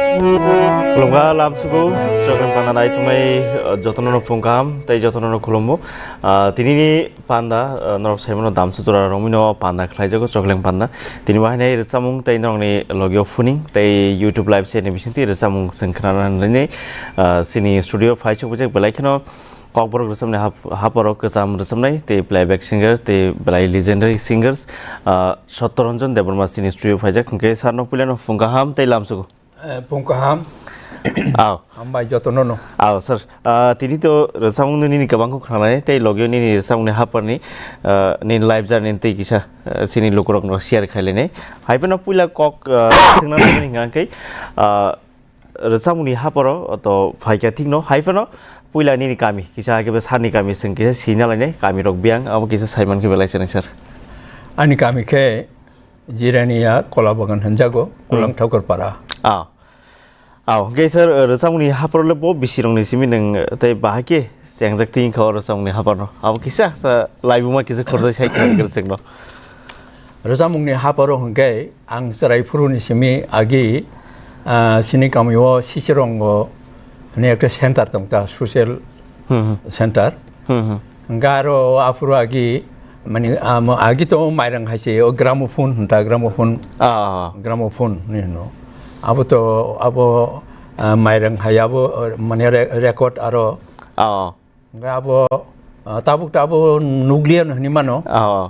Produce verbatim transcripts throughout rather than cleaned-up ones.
Khulumkha lamsugo, choklen panda nai tongmai, uh, jotono no phung kaham, tei jotono no khulumo. Uh, tini ni panda, uh, norok saimano damsa jora romwi no panda khlaijago, choklen panda. Tini wahainai rwchapmung tei norokni logio phuning tei YouTube live chat ni bisingtwi rwchapmung chwng khwnana hinwi, uh, chini studio phai chukpijak belai kheno Kokborok rwchapmani hap-, haporo kwcham rwchapnai tei playback singer tei belai legendary singers, ah, Sattoranjan Debbarma chini studio phaijak, hwnkhe sir no puilano phung kaham tei lamsugo. Eh, phung kaham. Aw. Hambai jotono no. Aw, sir. Ah, tini to rwchapmung nini kwbang khe khwnanai tei logio nini rwchapmungni haporni, ah, nini life journey tei kisa, ah, chini lukurokno share khailainai. Hai phano puila kok, ah, swngna nangmani hwnkha khe, ah, rwchapmungni haporo to phaikha thikno, hai phano puila nini kami kisa, hakhe sani kami chwng kisa sina lainai, kami rok biyang abo kisa saiman khe belai chani sir. Ani kami khe Jirania Kolabagan hwnjago, Hmm. Kulang Thakur Para. Ah. Ah, hwnkhe sir, rwchapmungni haporo le bo bisirokni simi nwng tei bahai khe chengjak twi wngkha o rwchapmungni haporno. Abo kisa sa laibuma kisa khorjai sai kha rwchapmungno. Rwchapmungni haporo hwnkhe ang chwrai phuruni simi agi, ah, chini kamio Sisirongo hwnwi ekta center tong ta, social Hmm, hmm. center. Hmm, hmm. Hwnkhe aro aphuru agi, mani, amo agi to mairang hai se, o gramophone hwn ta, gramophone. Ah, ah, ah. Gramophone ni hwno. Abo to, abo, ah, mairang hai abo, ah, mani re-, record aro. Ah, ah. Hwnkhe abo, ah, tabuk to abo nukliya no hwnwi mano. Ah, ah.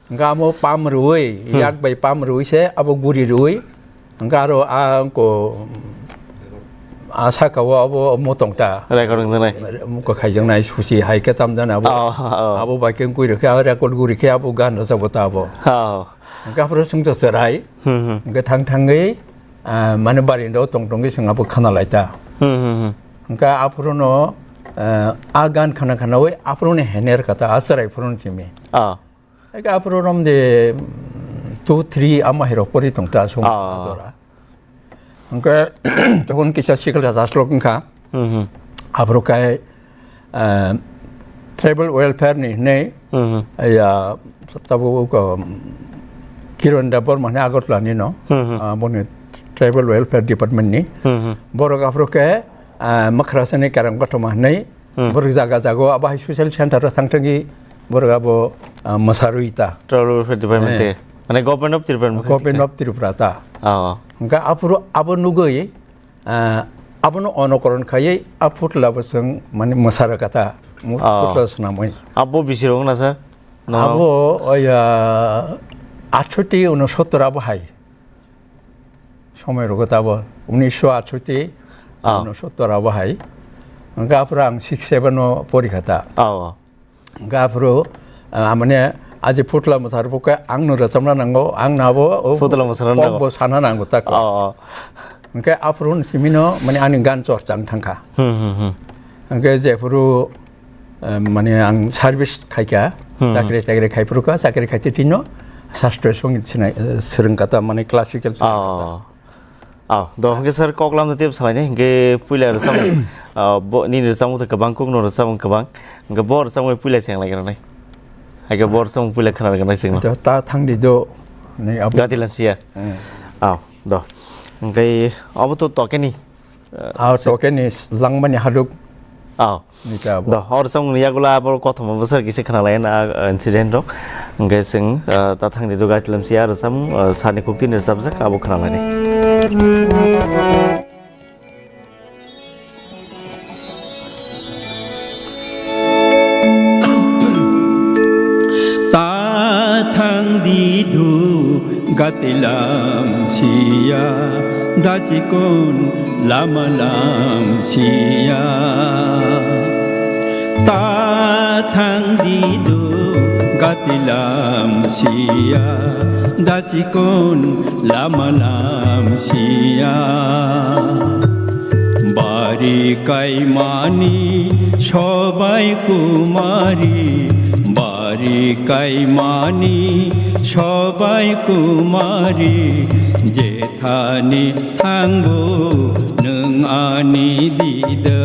Hwnkhe amo pam rwui, Hmm. yak bai pam rwui se abo guri rwui. Hwnkhe aro a wngko, a saka o abo motong ta. Record wngjaknai. Wngko khaijaknai susi hai khe tamjani abo. Oh, oh. Abo bai khe wngkui rwkhe a record guri khe abo gan rwchapbo ta abo. Oh. Hwnkhe aphuru swngchar chwrai. Hmm, hmm. Hwnkhe thang thangwi, ah, mane barindao tong tongwi chwng abo khana lai ta. Hmm, hmm, hmm. Hwnkhe aphuru no, ah, a gan khana khana wi aphuru no hener kata a chwrai phuru no simi. Ah. Eke aphuru romde, mm, two, three ama hirok pori tong ta song Ah. jora. Hwnkhe, tokon kisa sikla ta slok wngkha. Hmm, hmm. Aphuru kai, eh, tribal welfare ni hwnwi, Hmm, hmm. ya, tabuk, um, Kiran Debbarma hwnwi Agartala ni no, Hmm, hmm. ah, boni tribal welfare department ni. Hmm, hmm. Borok aphuru khe, ah, Makrasani Kerang Kothoma hwnwi, Hmm. Borok jaga jaga o abo hai social center o thang thangwi borok abo, ah, mwsarwi ta. Tribal Welfare Department Eh. te. Mane Government of Tripura ni Government of Tripura ta. Oh. Hwnkhe aphuru abo nugwi, ah, abono onokoron khaiwi a phutla bo chwng mane mwsarwkha ta. Mu-, Oh. Phutla swnamwi. Abo bisirok na sir? No. Abo, oya, athoti unosottor abo hai. Somoi rogo tabo unisho athoti, Ah. unosottor abo hai. Hwnkhe aphuru ang six seven o porikha ta. Ah, ah. Hwnkhe aphuru, ah, mane, aji phutla mwsarwkha ang no rwchapna nango, ang no abo, o Phutla mwsarwkha kok nango. Bo sana nango ta kok. Ah, ah. Hwnkhe aphuru ni simi no, mane, ani gan chorcha wng thangkha. Hmm, hmm, hmm. Hwnkhe jephuru, eh, mane ang service khaikha, Hmm. chakri chakri khaiphuru kha, chakri khaite tino sastre song sinai, eh, swrwng kata mane classical swrwng kata. Oh. Oh, do hwnkhe sir kok lamjak tei bwsalaini hwnkhe puila rwchapmung, ah, bo, nini rwchapmung tei kwbang kokno rwchapmung kwbang. Hwnkhe bo rwchapmung puila cheng lai gwnanai. Haikhe bo rwchapmung puila khna gwnai chwngno. To ta thangdi do, ni abo. Gati lamsiya. Hmm. Oh, do. Hwnkhe abo to tokeni. Ah, Ah, se- tokeni langmani haduk. Ah. Ni ta abo. Do, hor samung ni yagulo abo kothoma bwswk kisa khna lai na, ah, incident rok. Hwnkhe chwng, ah, ta thangni do gati lamsiya rwchapmung, ah, sani khuktini rwchapjak abo khna lai nai. Ta thang di du gati lam siya, da chikon lama lam siya. Ta thang di du Katilam siya, dachikon lamalam siya. Bari kaimani sobai kumari, bari kaimani sobai kumari, jethani thangbo nwng ani dida,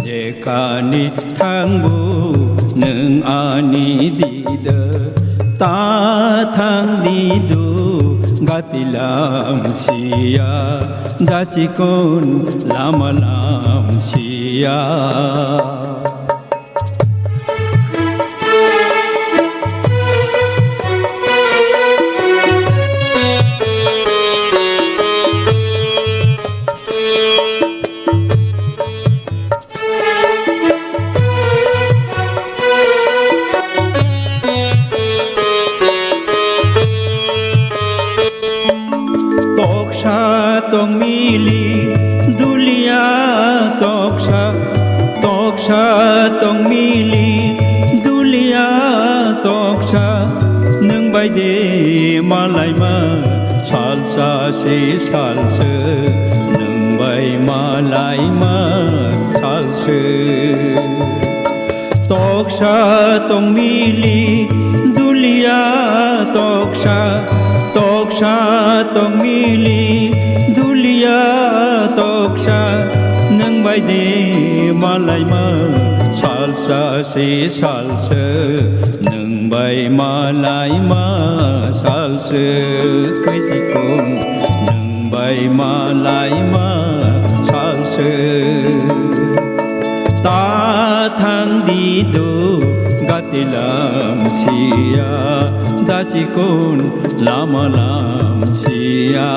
jekhani thangbo nwng ani dida. Ta thang dido gatilam siya, dachikon lamalam siya. Toksa tong mili dulia toksa, toksa tong mili dulia toksa, nwng bai de malaima salsa si salsa, nwng bai malaima salsa. Toksa tong mili dulia toksa, toksa tong mili dulia toksa, nwng bai de malaima salsa si salsa, nwng bai malaima salsa, kaisikon nwng bai malaima salsa. Ta thang dido gatilam siya, dachikon lamalam siya.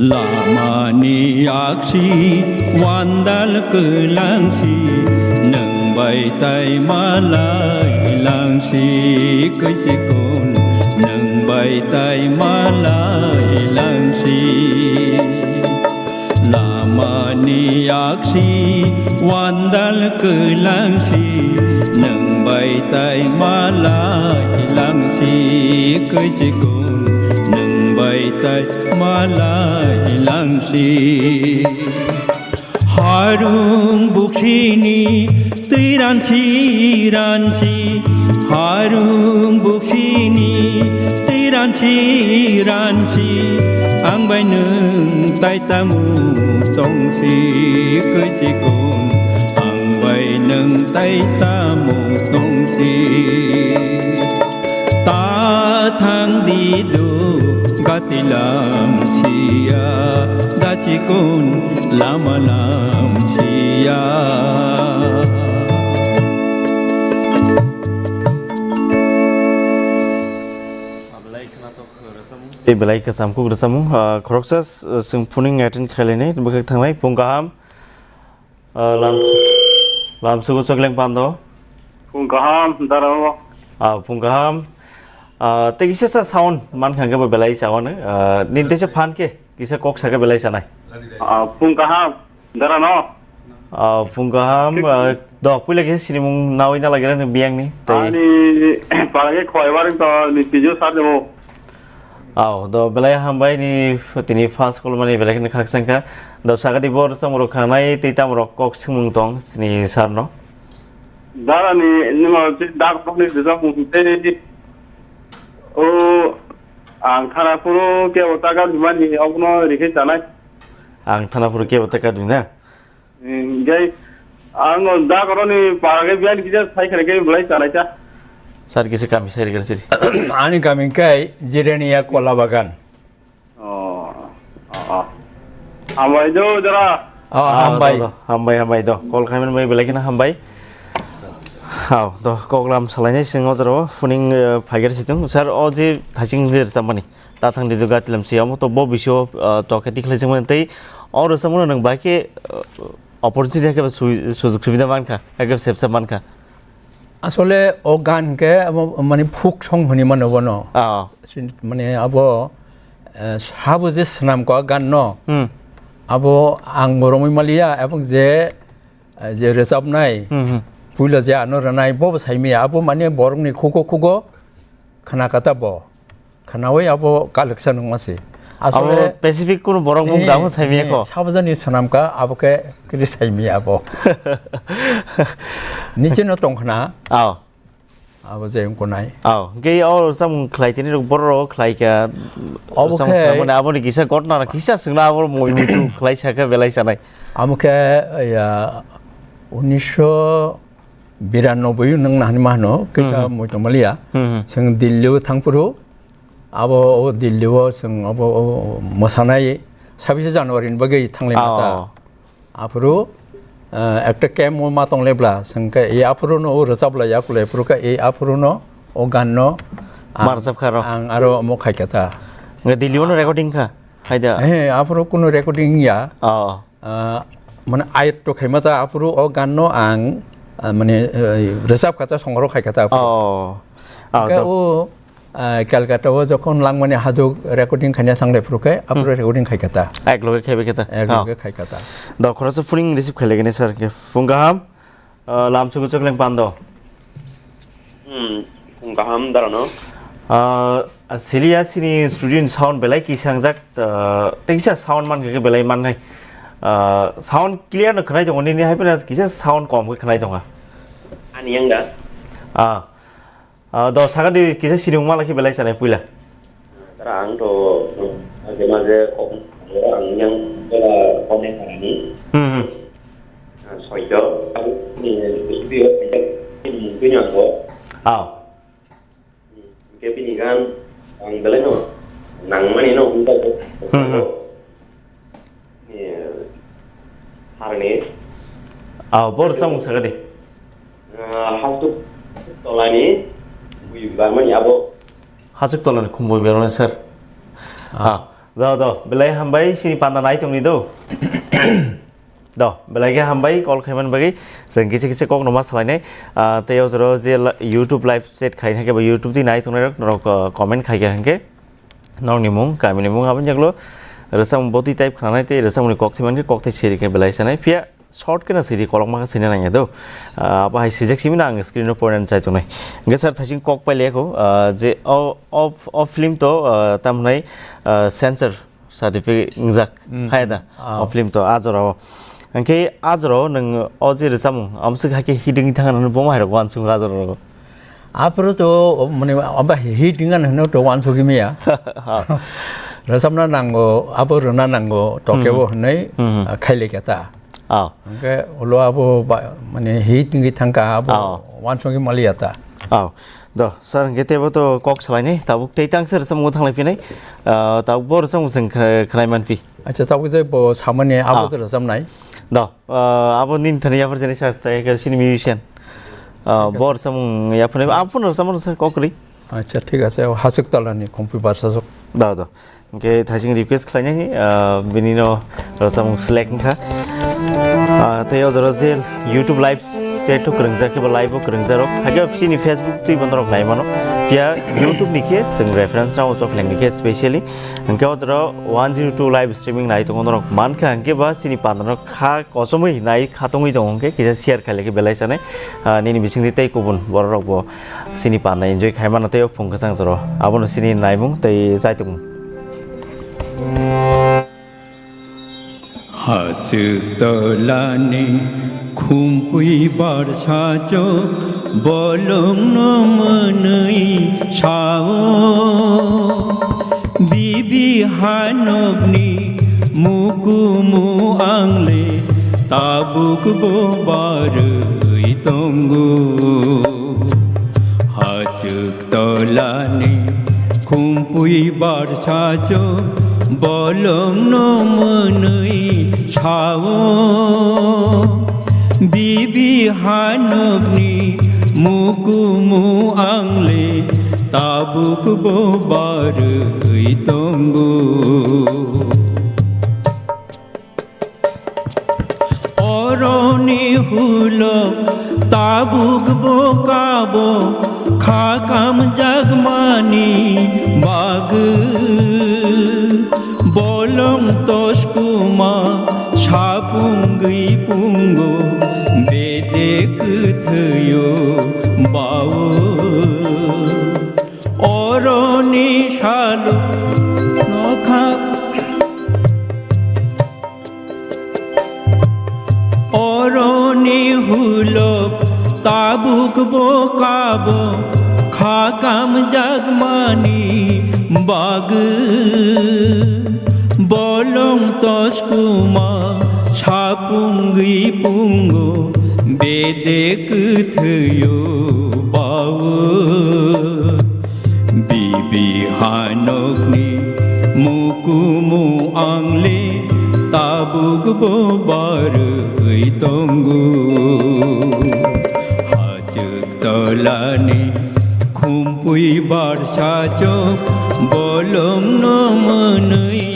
Lamani aksi wandal kwlangsi, nwng bai tai malai langsi, kaisikon nwng bai tai malai langsi. Lamani aksi wandal kwlangsi, nwng bai tai malai langsi, kaisikon nwng bai tai malai langsi. Harung buksini twi ransi ransi, harung buksini twi ransi ransi, ang bai nwng tai tamo tongsi, kaisikon ang bai nwng tai tamo tongsi. Ta thang dido gatilam siya, dachikon lamalam siya. Tei belai kwcham kuk rwchapmung, ah, khoroksa, ah, chwng phuning attend khailai nai, bwkhak thangnai phung kaham. Ah, lams-, lamsugo chokleng pando. Phung kaham, darao. Ah, phung kaham. Ah, tei kisa sa sound man khang khe bo belai sa wano. Ah, nini teisa phan khe kisa kok sa khe belai sanai. Ah, phung kaham, darano. Ah, phung kaham, ah, dok puila kisa sinimung nawi na lagira ni biyang ni. Tei ani palage khoi baring to ni pijo sa demo. Aw, do belai hambai ni tini first call mani belai kheno khakchangkha. Do sagadi bor samrok khanai tei tamrok kok swngmung tong sini sir no. Dara ni nima si dak ni desa mung tei o ang thana phuru ke o taga dimani ogno rikhe chanai. Ang thana phuru ke o taga dina. Hingke ang o dak roni para ke biyan kisa sai khare ke belai chanai ta. Sir kisa kami sai rikar siri. Ani kami kai Jirania Kola Bagan. Oh, oh, oh. Hambai do jara. Oh, ah, hambai. Do, do. Hambai, hambai do. Call kaiman bai belai kena hambai. Hao, do koklam salainai sing o jaro phuning, eh, phaigar situng. Sir, o je thaching je rwchapmani. Tathang didu gatilam si amo to bo bisio, ah, to khe tikhlai jengmani tei O rwchapmano nwng bahai khe, uh, opportunity hai khe ba sui-, sujug subida mankha, hai khe sepsa mankha. Asole o gan khe abo mane folk song hwnwi mano bono. Ah. Sin-, mane abo, eh, sabo je swnam kok gan no, Hmm. abo ang romwi maliya, ebong je, eh, je rwchapnai, Hmm, hmm. puila je ano rwnai, bo bo saimaya, abo mane borokni khugo khugo khna kata bo. Khnaui abo kalwksa nungma se. Abo asole specific kunu borok mung eh, damo saimaya eh, ko? Sabajani swnamka abo khe kiri saimaya abo. Niche no tongkhna. Aw. Abo je wngkha nai. Aw, hwnkhe o samung khlai tini rok borok rok khlai kha. Abo samung khe swnamani aboni kisa ghotna kisa swngna abo moi muitu khlai sakha belai sanai. Amo khe ya unisho biranoboi nwng nahani ma hwno, kisa Hmm, hmm. Moitongmaliya. Hmm, hmm. Chwng Delhi o thangphuru, abo o Delhi o chwng abo o mosanai sabise January ni bagwi thanglai mata. Oh. Aphuru, eh, ekta camp o ma tong lebla, chwng khe e aphuru no o rwchap lai ya kulai phuru khe e aphuru no o gan no ang, Ma rwchap kha ro? Ang aro omo khai kha ta. Nge Delhi o no recording kha? Hai da? Eh, aphuru kuno recording ya. Oh. Ah, mane ayotto khaima ta aphuru o gan no ang, ah, mane, eh, rwchap kha ta, songro khai kha ta aphuru. Oh. Oh, khe to- o, ah, Calcutta o jokhon langmani hajuk recording khaina thang lai phuru khe aphuru Hmm. Recording khai kha ta. Ek loge khaibai kha ta. Ek Oh. Loge khai kha ta. Do khoroksa phuring receive khailai gani sir ke. Phung kaham. Ah, lam chuku chukleng pando. Hmm, phung kaham darano. Ah, siliya sini studio ni sound belai kisangjak, ah, tei kisa sound man khe belai mannai. Ah, sound clear no khwnai tongo, nini hai phano kisa sound kom khe khwnai tongo. Ani yang da? Ah, ah, do saka di kisa sini wngma lai khe belai sanai puila. Tara ang to maje maje kok ang yang bela kone karani. Hmm, hmm. Soito ang ni studio ni mungkin yang ko. Aw. Ke bini gan ang belai no nang mani no unta ko. Hmm, hmm. Ni harni. Aw, bor samung saka di. Ah, hasuk tolani bui barmani abo. Hasuk tolani khumbui bermani sir. Ah. Ah, do, do, belai hambai sini panda nai tongni do. Do, belai khe hambai call khaiman bagwi. Chwng kisa kisa kok no ma salainai. Ah, tei o jora je la-, YouTube live chat khai thangkhe ba YouTube di nai tongnai rok norok, ah, comment khai khe hangkhe. Nokni mung, kamini mung, aboni jaglo rwchapmung botwi type khnanai tei rwchapmungni kokthai mankhe kokthai siri khe belai sanai. Phiya short khe no siri, kolokma khe sina nangya do. Ah, abo hai sijak simi no ang screen o poinani chai tongnai. Hwnkhe sir thaising kok pailai kho, ah, je o, o, o film to, ah, tamo hwnai, ah, censor certificate wngjak Hmm. hai da. Ah. O film to a jora o. Hwnkhe a jora o nwng o je rwchapmung, amo swk hai khe hit wngwi thangna hwnwi bo ma hai rok uansukgo a jora o. Aphuru to, mane, aba hit wngna hwnwi to uansugwi maya. Ha. Rwchapna nango, abo rwna nango, tokebo Hmm. Hwnwi, Hmm. Ah, khailai kha ta. Ah. Hwnkhe ulo abo ba, mane, hit wngwi thangkha, abo Ah. Uansugwi maliya ta. Ah. Do, sir, hwnkhe teibo to kok salainai, tabuk tei tangsa rwchapmung thanglai phinai. Ah, tabuk bo rwchapmung chwng khe-, khwnai manphi. Acha, tabuk je bo samani abo Ah. To rwchapnai. Do, ah, abo nini thani yapharjani sir, tei khe sini musician. Ah, Thik ase. Bo rwchapmung yapharnai, abo phano rwchapmano sir, kok kwrwi. Acha, thik ase, o Hasuk Tolani Khumpui Barsa sok. Do, do. Hwnkhe thaising request khlainai, ah, bini no rwchapmung select wngkha. Ah, tei o jora je YouTube live chat o kwrwngjak khe ba live o kwrwngjak rok, hakhe sini Facebook twi bo norok nai mano. Phiya YouTube ni khe chwng reference rao sok leng ni khe specially. Hwnkhe o jora one zero two live streaming nai tongo norok mankha, hwnkhe ba sini panda no kha kochomwi nai khatungwi tongo, hwnkhe kisa share khailai khe belai sanai. Ah, nini bisingtwi tei kubun borok rok bo sini panda enjoy khai mano tei o phung kwchang jora. Abono sini naimung tei chaitokmung. Hachwk tolani khumpui barsa chwk bolongno mwnwi sao. Bibi hanokni mukumu angle tabukbo barwi tongo. Hachwk tolani khumpui barsa chwk bolongno mwnwi sao. Bibi hanokni mukumu angle tabukbo barwi tongo. Hulo tabuk bo kabo kha kamjakmani bagwi bolong toskuma sapungwi pungo bede kwthwio bao. Oroni salu nokha Oroni hulok tabuk bo kabo kha kamjakmani bagwi bolong toskuma sapungwi pungo bede kwthwio bao. Bibi hanokni mukumu angle tabuk bo barwi tongo. Hachwk tolani khumpui barsa chok bolongno mwnwi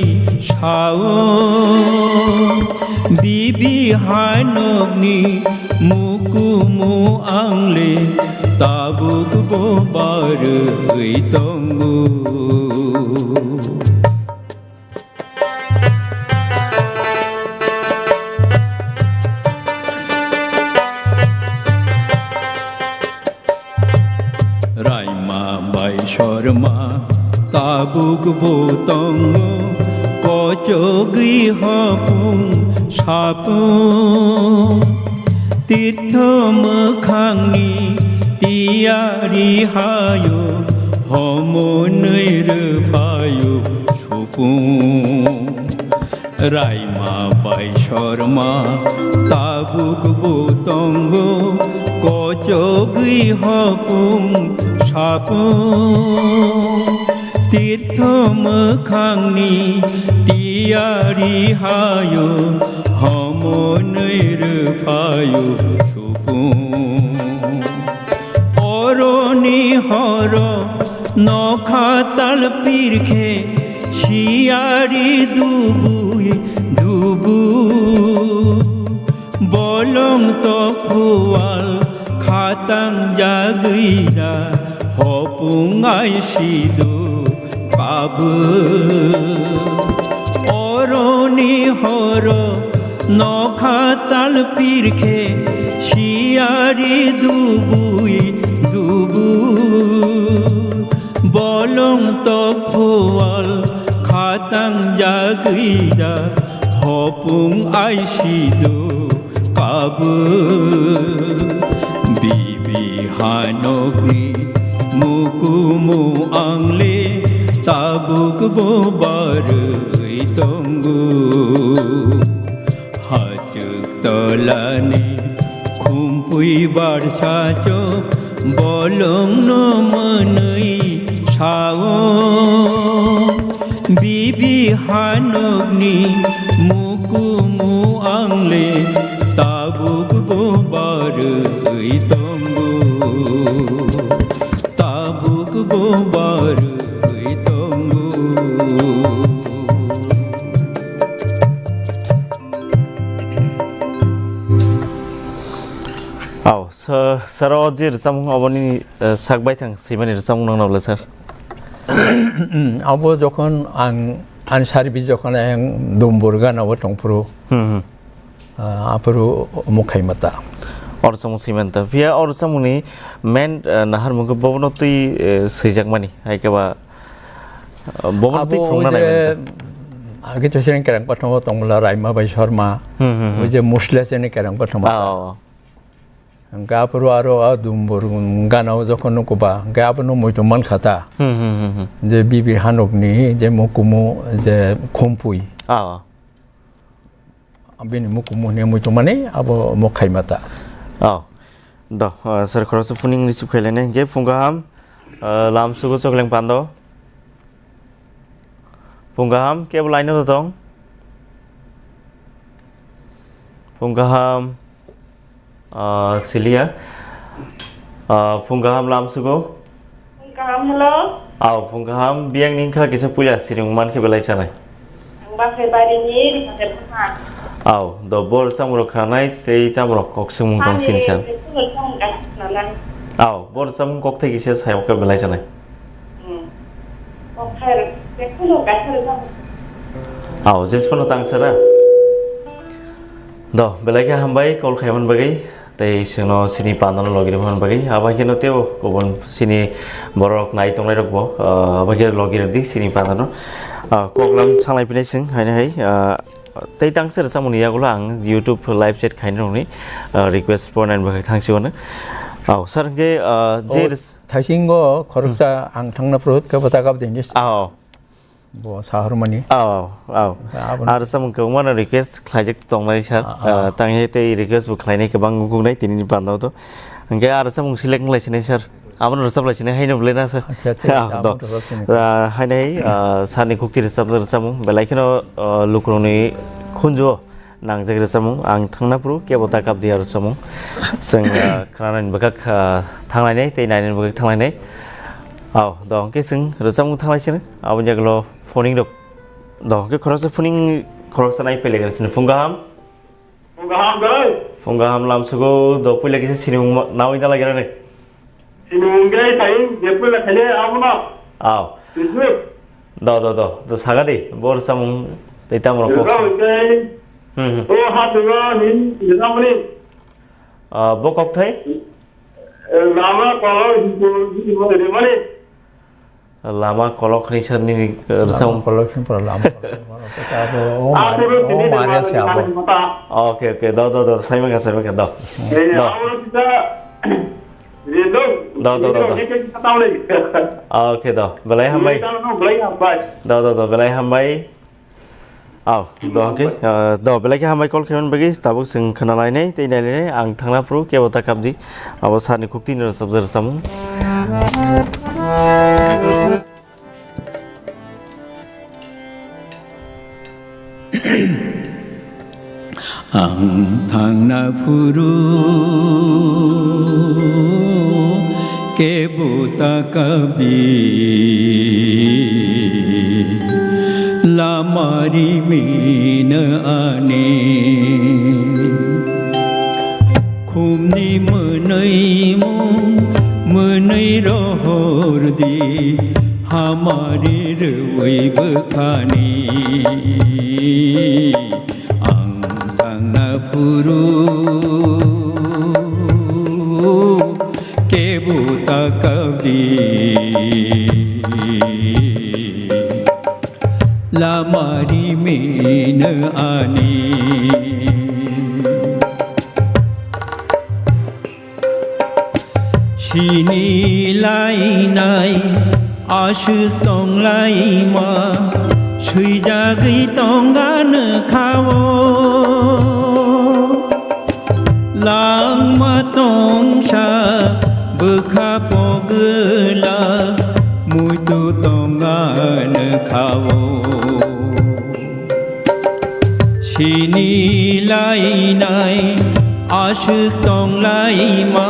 sao. Bibi hanokni mukumu angle tabuk bo barwi tongo. Raima bai Sorma tabuk bo tongo, kochogwi hopung sapung. Tirtho mwkhangni tiyari hayo, homonwi rwphayo supung. Raima bai Sorma tabuk bo tongo, kochogwi hopung sapung. Tirtho mwkhangni tiyari hayo, homonwi rwphayo supung. Oroni horo nokha tal pirkhe siyari dubui dubu. Bolong tok phual khatang jagwi da hopung ai sidu kabu. Oroni horo nokha tal pirkhe siyari dubui dubu. Bolong tok phual khatang jagwi da hopung ai sidu kabu. Bibi hanokni mukumu angle tabuk bo barwi tongo. Hachwk tolani khumpui barsa chok bolongno mwnwi sao. Bibi hanokni mukumu angle tabuk bo barwi tongo, tabuk bo barwi tongo. Au, sa-, sir, o je rwchapmung oboni, eh, sak baithang swimani rwchapmung nang nabla, sir? Abo jokhon ang, ani service jokhon ang Dumbur ganao tongphuru, Hmm, hmm. ah, aphuru mukhaimata. O rwchapmung swimanta. Phiya o rwchapmungni main, eh, naharmung khe bobono twi, eh, swijakmani, hai khe ba, eh, bobono twi Abo phunukna o je naimani ta. Age to sini kerang kothoma tongmala Raima bai Sorma. Hmm, hmm, hmm. O je Musla sini kerang kothoma ta. Ah, oh. Hingke aphuru aro a Dumbur ganao jokhon nukuba, hingke abono muitu mankha ta. Hmm, hmm, hmm, hmm. Je Bibi Hanokni je mukumu je Khumpui. Ah. Bini mukumu hwnwi muitu mani abo mukhaimata. Oh. Do, ah, sir khoroksa phuning receive khailani hingke phung kaham, ah, lamsugo Chokleng Pando. Phung kaham, kebo line-o tong? Phung kaham, ah, siliya. Ah, phung kaham lamsugo? Phung kaham, hello. Aw, phung kaham, biyang ni wngkha kisa puila siring mankhe belai chanai. Ang Basaibari ni Rima Debbarma. Aw, do bor samung rok khanai tei tamo rok kok singmung tong sini sir. Aw, bor samung kok thai kisa sayok khe belai sanai. Hmm. Aw, jesphano tang sir a. Do, belai khe hambai call khaiman bagwi. Tei chwngno chini pandano logi rwmani bagwi, abo haikhe no teibo kubun chini borok nai tongnai rokbo, ah, abo khe logi rwdi chini pandano. Ah, koklam thanglai phinai chwng haino hai, ah, tei tang sir samungni yagulo ang YouTube live chat khaina rokni, ah, request pornani bagwi thangsiwano. Aw, sir, hwnkhe, ah, je Oh, res- thaisingo khoroksa ang thangna phuru khe bwta kap dengdi. Aw. Bo sahormani. Oh, oh. Aboni Ar samung kwbangma no request khlaijak tongnai sir. Ah, ah. Ah, tanghe tei request bo khlainai kwbang wngkuknai tini ni pandao to. Hwnkhe ar samung select wnglaisini sir. Abono rwchap laisinai haino bolai na sir. Acha, acha, Ah, acha, do. Abono rwchap sini. Ah, hainai, ah, sir ni khukti rwchap rwchapmung belai kheno, ah, lukurokni khunjuo nangjak rwchapmung, ang thangna phuru kebo ta kapdi aro rwchapmung. Chwng, ah, khwnanani bwkhak, ah, thanglainai tei nainani bwkhak thanglainai. Aw, do hwnkhe chwng rwchapmung thanglai sini. Aboni yagulo phoning rok. Do hwnkhe khoroksa phoning khoroksa nai pelegra sini. Phung kaham? Phung kaham, doi. Phung kaham lamsugo do puila kisa sini wngma nawi na lagira ni. Sini wngkhe thain je puila khaile abono. Aw. Business. Do, do, do, do, sagadi, bor samung tei tamo rok kok Rwchapmung sa. Hwnkhe, Hmm, hmm. O ha twigo hin rwchapmani. Ah, bo kok thai? Eh, lama kolok hin rwchapmani. Lama kolok hinwi sir nini, eh, Lama rwchapmung. Kolok hin pura lama kolok. Abo, o Ah, mare, twigo o sini mare rwchapmani se abo. Mata. Okay, okay, do, do, do, saimaka, saimaka, do. Eh, Do. Abo kita Do, do, do, do. Ah, okay, do. Belai hambai. Do, do, do, belai hambai. Aw, do, okay. Ah, do, belai khe hambai call khaimani bagwi tabuk chwng khwnalainai tei nailainai. Ang thangna phuru kebo ta kapdi. Abo sir ni khukti ni rwchapjak rwchapmung. Ang thangna phuru kebo ta kapdi, lama rimino ani. Khumni mwnwi mung mwnwi rohor di, hamari rwui bwkhani ang thangna phuru kebo ta kapdi. Lama rimino ani. Sini lainai aswk tonglaima, swijagwi tongano khao. Langma tongsa bwkha pogwla, muitu tongano khao. Sini lainai aswk tonglaima,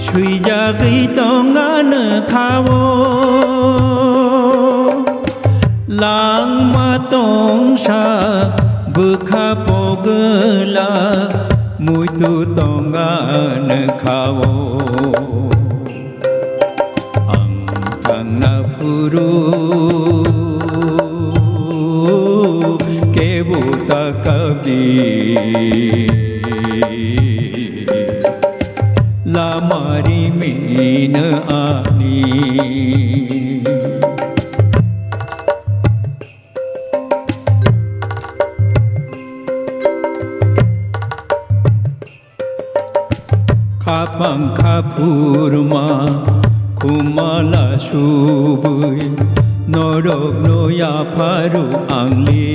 swijagwi tongano khao. Langma tongsa bwkha pogwla, muitu tongano khao. Ang thangna phuru kebo ta kapdi, lama rimino ani. Khapang khaphurma khumala subui, norokno yapharu angli.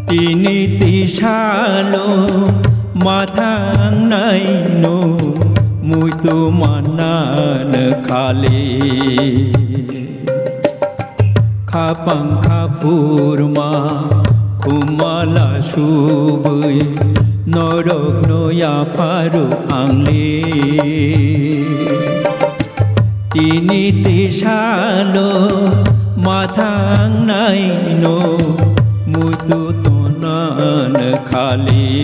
Tini tisalo mathangnaino muitu mannano khali. Khapang khaphurma khumala subui, norokno yapharu angli. Tini tisalo mathangnaino muitu khali.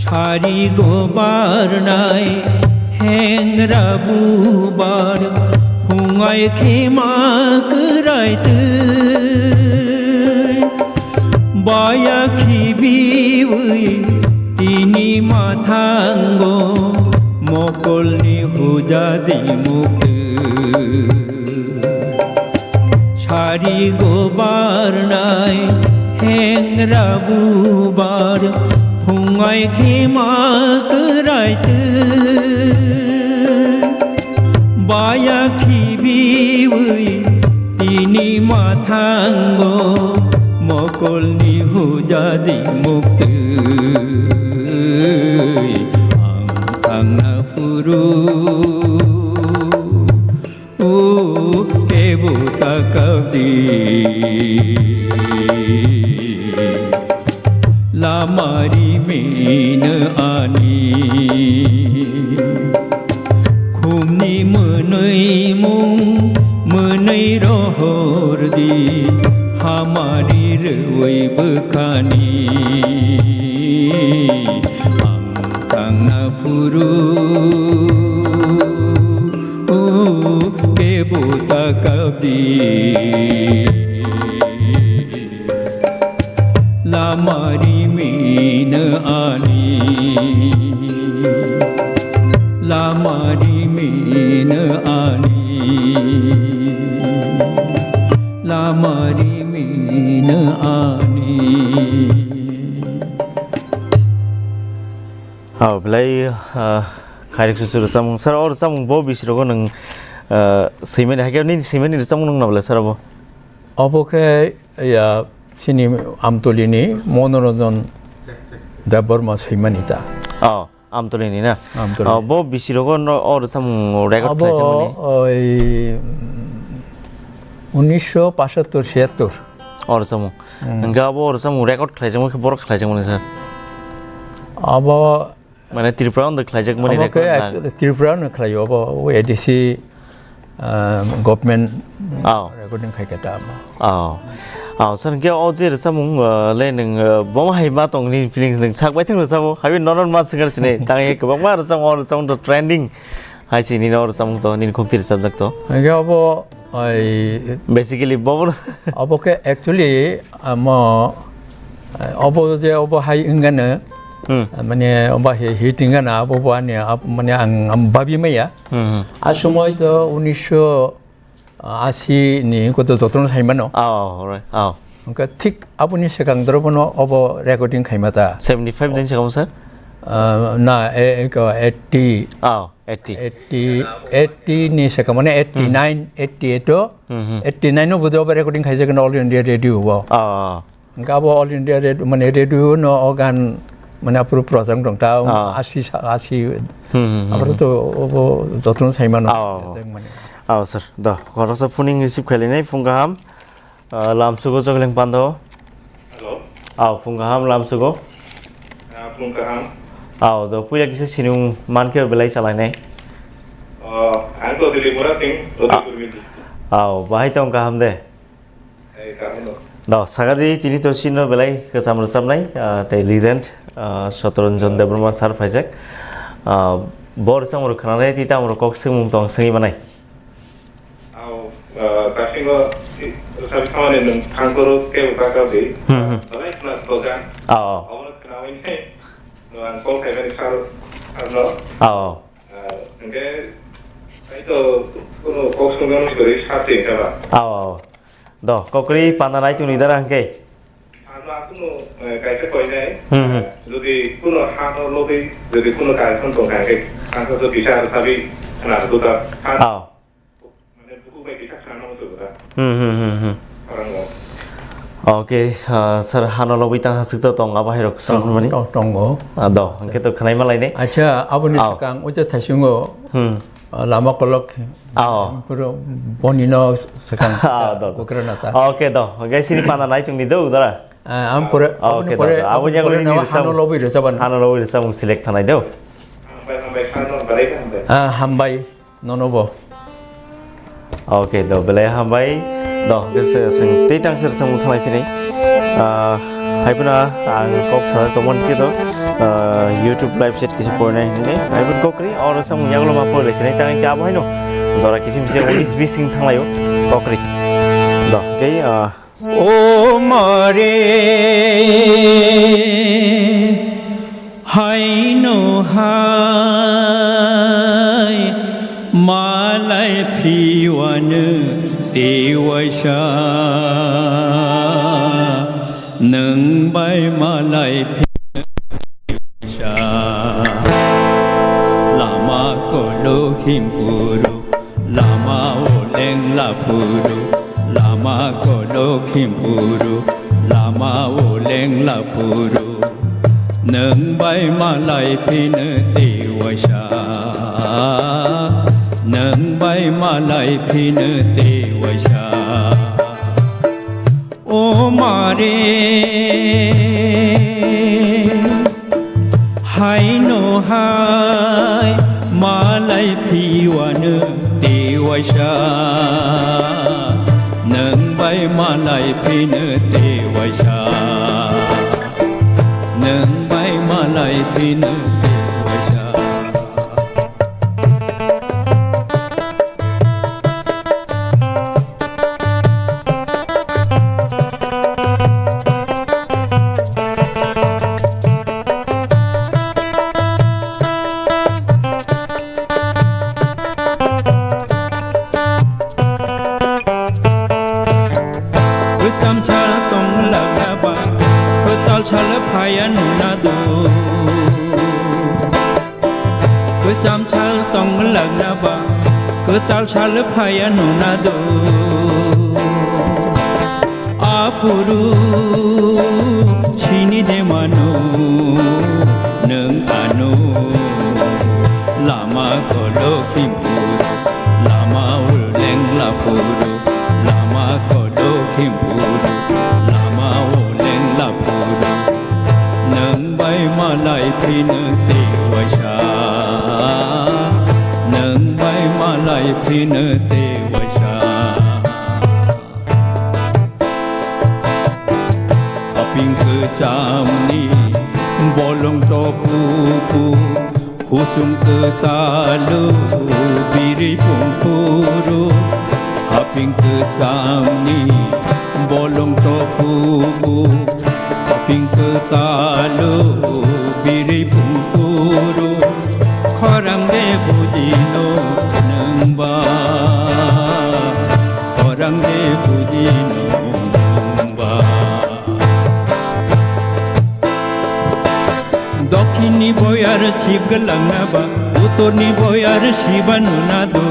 Sari go barnai hengra bubar, phungai khema kwrai twi. Baya khibiwi tini mathango, mokolni hujadi muktu. Sari go barnai hengra bubar, phungai khema kwrai twi. Baya khibiwi tini mathango, mokolni hujadi muktu. Ang thangna phuru, o kebo takabdi. Lamari mino ani. Khumni mwnwi mung, mwnwi rohor di, hamari rwui bwkhani. Ang tangna phuru, o kebo takabdi. Lamari mino ani, lamari mino ani, lamari mino ani. Hao, belai, ah, khairok susu rwchapmung. Sir, o rwchapmung bo bisi rogo nwng, ah, swimani, hakhe nini swimani rwchapmung nwng na belai, sir, abo? Obo khe, ya, chini Amtolini Monoranjan Debbarma swimani ta. Oh, Amtolini na? Amtolini. Oh, bo bisi rogo no, o rwchapmung record khlaijak mani? Abo, oi, unisho pachattor, chiyattor. O rwchapmung. Hmm. Hwnkhe abo o rwchapmung record khlaijakmani khe borok khlaijakmani, sir? Abo mane Tripura ondo khlaijakmani abo khe record na? Actually Tripura no khlaio, abo o A D C, ah, government recording khai khe ta abo. Oh. Oh, sir, hwnkhe o je rwchapmung, ah, le nwng, ah, bomo hai ma tong nini feelings nwng sak bai thwng rwchapmung, hai nono ma swngkar sini, tang ye kwbangma rwchapmung, o rwchapmung to trending. Hai se nini o rwchapmung to, nini khukti rwchapjak to. Hwnkhe obo, ai, basically, bobo no. Obo khe actually, amo, obo je obo hai wngano, hmm, mane obo hi-, hit wngano, abo bo ani, ab-, mane ang, ang babi maya. Hmm, hmm. A somoi to unisho ashi ni koto jotono saimano. Oh, right. Oh. Hwnkhe thik aboni swkang dorobono obo recording khaima ta. Seventy five din swkang, sir? Ah, na, e, e, ko, eighty. Oh, eighty. Eighty, eighty ni swkang, mane eighty nine, hmm, eighty eight o, hmm, hmm, eighty nine o bodo obo recording khaijak no All India Radio o. Oh. Hwnkhe abo All India Radio, mane radio no o gan, mane aphuru program tong ta, ah, ashi sa-, ashi. Hmm, hmm, hmm, aphuru hmm, to obo jotono saimano. Oh. Mane. Oh, sir. Do, khoroksa phuning receive khailai nai, phung kaham. Ah, lamsugo Chogleng Pando. Hello. Aw, phung kaham lamsugo. Ah, phung kaham. Aw, do puila kisa sinung mankhe belai chalainai. Oh, ang to Dilip Mura Singh, ah, Udaipur Mindi. Aw, bahai tong kaham de? Eh, kaham no. Do, sagadi tini to sino belai kwcham rwchapnai, ah, tei legend, ah, Satoranjan Debbarma sir phaijak. Ah, bo rwchapmung rok khwnanai tei tamo rok kok swngmung tong swngwi manai. Aw, ah, kasingo, i, sabi samani nwng thangkoro kebo kaka di. Hmm, hmm. Balai khna khoja. Aw, aw. Abono khnawi ne, no ang kok khaimani sal, salno. Aw, aw. Ah, hwnkhe, tai to, kuno kok songjakno kwrwi sa twi kha ba. Aw, aw. Do, kokri panda nai chwngni dara hwnkhe. Ano ang kuno, eh, kaisa koinai. Hmm, hmm. Jodi kuno hano logwi, jodi kuno kaisa tongkha hwnkhe, ang to bisa sabi khna duda. Aw. Mane buku bai kisa khna nang sugra. Hmm, hmm, hmm, hmm. Orang mo. Okay, ah, sir, hano lobwi tang hasik to tong, abo hai rok song mani? Tong, tongo. Ah, do, hwnkhe to khwnai malai ne. Acha, aboni, aw, swkang, o je thaisungo, hmm, ah, lama kolok. Aw. Puro boni no swkang. Ah, do, do. Kukra nata. Okay, do. Hwnkhe sini panda nai tongdi do, dara. Ah, ang pore, ah, aboni okay, pore, do, do. Aboni aboni pore pore ni nawa rwchapmung. Hano lobwi rwchapmung. Hano lobwi rwchapmung select khanai do. Hambai, hambai, khano, hambai, hambai. Ah, hambai. Nono bo. Okay, do, belai hambai. Do, kese sing, tei tang sir sung thalai phini. Ah, hai phano ang kok sajak tongmani sito, ah, YouTube live chat kisa porinai hinwi. Hai phano kok ri, oro samung yagulo ma porilai sinai, tang khe abo haino jora kisim se unis bis sing thanglaio kok ri. Do, kei, ah, O mare, haino hai malai phiwano tewaisa, nwng bai malai phi- Sa lama kolo khimpuru, lama oleng lapuru, lama kolo khimpuru, lama oleng lapuru. Nwng bai malai phino tewaisa, nwng bai malai phino tewaisa. O mare, haino hai malai phiwano tewaisa, nwng bai malai phino tewaisa, nwng bai malai phino tewaisa. Kwcham sal tong lakna ba, kwtal sal phaiya nuna do. Kwcham sal tong lakna ba, kwtal sal phaiya nuna do. Aphuru sini de mano nwng ano, lama kolo khimpuru, lama uleng lapuru, lama kolo khimpuru, lama uleng lapuru. Nwng bai malai phino tewaisa, nwng bai malai phino tewaisa. Haping kwchamni bolong topuku, kuchung kwtalu biri pungkuru. Haping kwchamni bolong topuku, haping kwtalu biri pungkuru. Khorang de bujino nwngba, khorang de bujino nwngba. Dokhinni boyar sib gwlangna ba, uttorni boyar siba nuna do.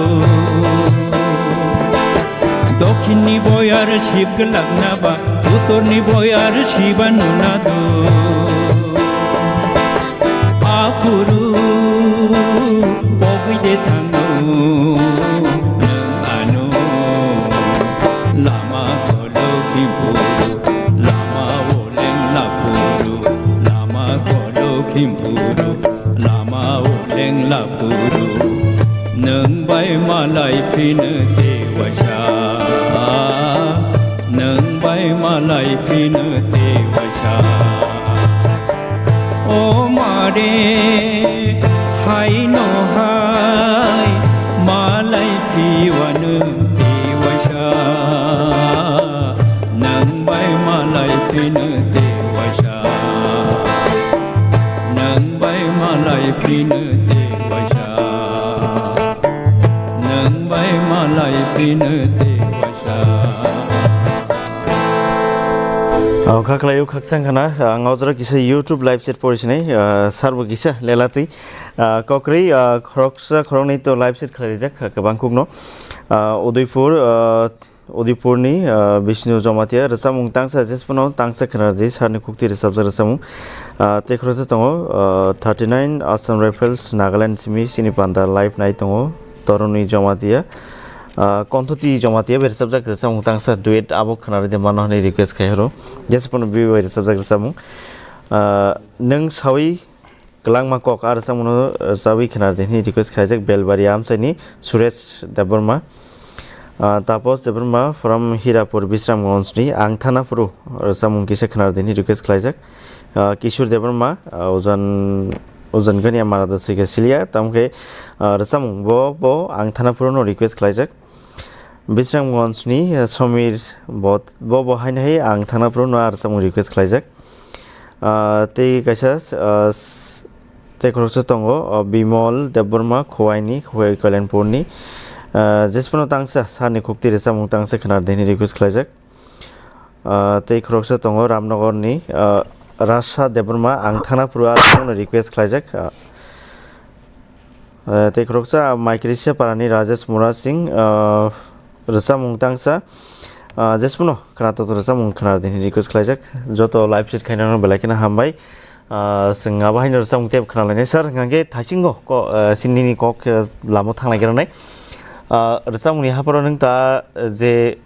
Dokhinni boyar sib gwlangna ba, uttorni boyar siba nuna do. Aphuru pogwi de thango nwng ano, lama kolo khimpuru, lama oleng lapuru, lama kolo khimpuru, lama oleng lapuru. Nwng bai malai phino tewaisa, nwng bai malai phino tewaisa. O mare, haino hai malai phiwano tewaisa, nwng bai malai phino tewaisa, nwng bai malai phino tewaisa, nwng bai malai phino tewaisa. O kha khlai o khakchang khana, ang o jora kisa YouTube live chat pori sinai, ah, sir bo kisa lelatwi. Ah, kokrwi, ah, khoroksa khoroknwi to live chat khlai rijak, ah, kwbang kukno. Ah, Udaipur, ah, Udaipurni, ah, Bishnu Jamatia rwchapmung tangsa jesphano tangsa khwnardi, sir ni khuktwi rwchapjak rwchapmung. Ah, tei khoroksa tongo, ah, thirty nine Assam Rifles Nagaland simi chini panda live nai tongo. Toroni Jamatia, ah, Konthoti Jamatia bai rwchapjak rwchapmung tangsa duet abo khwnarwi de mano hwnwi request khai horo. Jesa phano B B bai rwchapjak rwchapmung. Ah, nwng sawi kwlangma kok a rwchapmungno rwchapwi khwnardi hwnwi request khaijak Belbaria amchaini Suresh Debbarma. Ah, Tapos Debbarma from Hirapur, Bisramganj ni ang thana phuru rwchapmung kisa khwnar dini request khlaijak. Ah, Kishore Debbarma, ah, Ujan, Ujan Gania Marada Sika Silia, tamkhe, ah, rwchapmung bo, bo ang thana phuru no request khlaijak. Bisramganj ni, ah, Somir bo, bo, bo haino hai ang thana phuru no ah rwchapmung request khlaijak. Ah, tei kaisa, ah, s-, tei khoroksa tongo, ah, Bimol Debbarma, Khowai ni, Khowai Kalyanpur ni. Ah, jesphano tangsa, sani khukti rwchapmung tangsa khwnar dini request khlaijak. Ah, tei khoroksa tongo Ramnagar ni, ah, Rasa Debbarma, ang thana phuru ah rwchapmung no request khlaijak. Ah, Eh, tei khoroksa Maikrisia parani Rajesh Mura Singh, eh, rwchapmung tangsa, eh, jesphano khwnatok rwchapmung khwnar dini request khlaijak. Joto live chat khainano belai kheno hambai. Eh, chwng abo haino rwchapmung tei khwnalainai sir, hwnkhe thaisingo ko-, eh, sinini kok, eh, lama thanglai gwnanai. Eh, rwchapmungni hapharo nwng ta, eh, je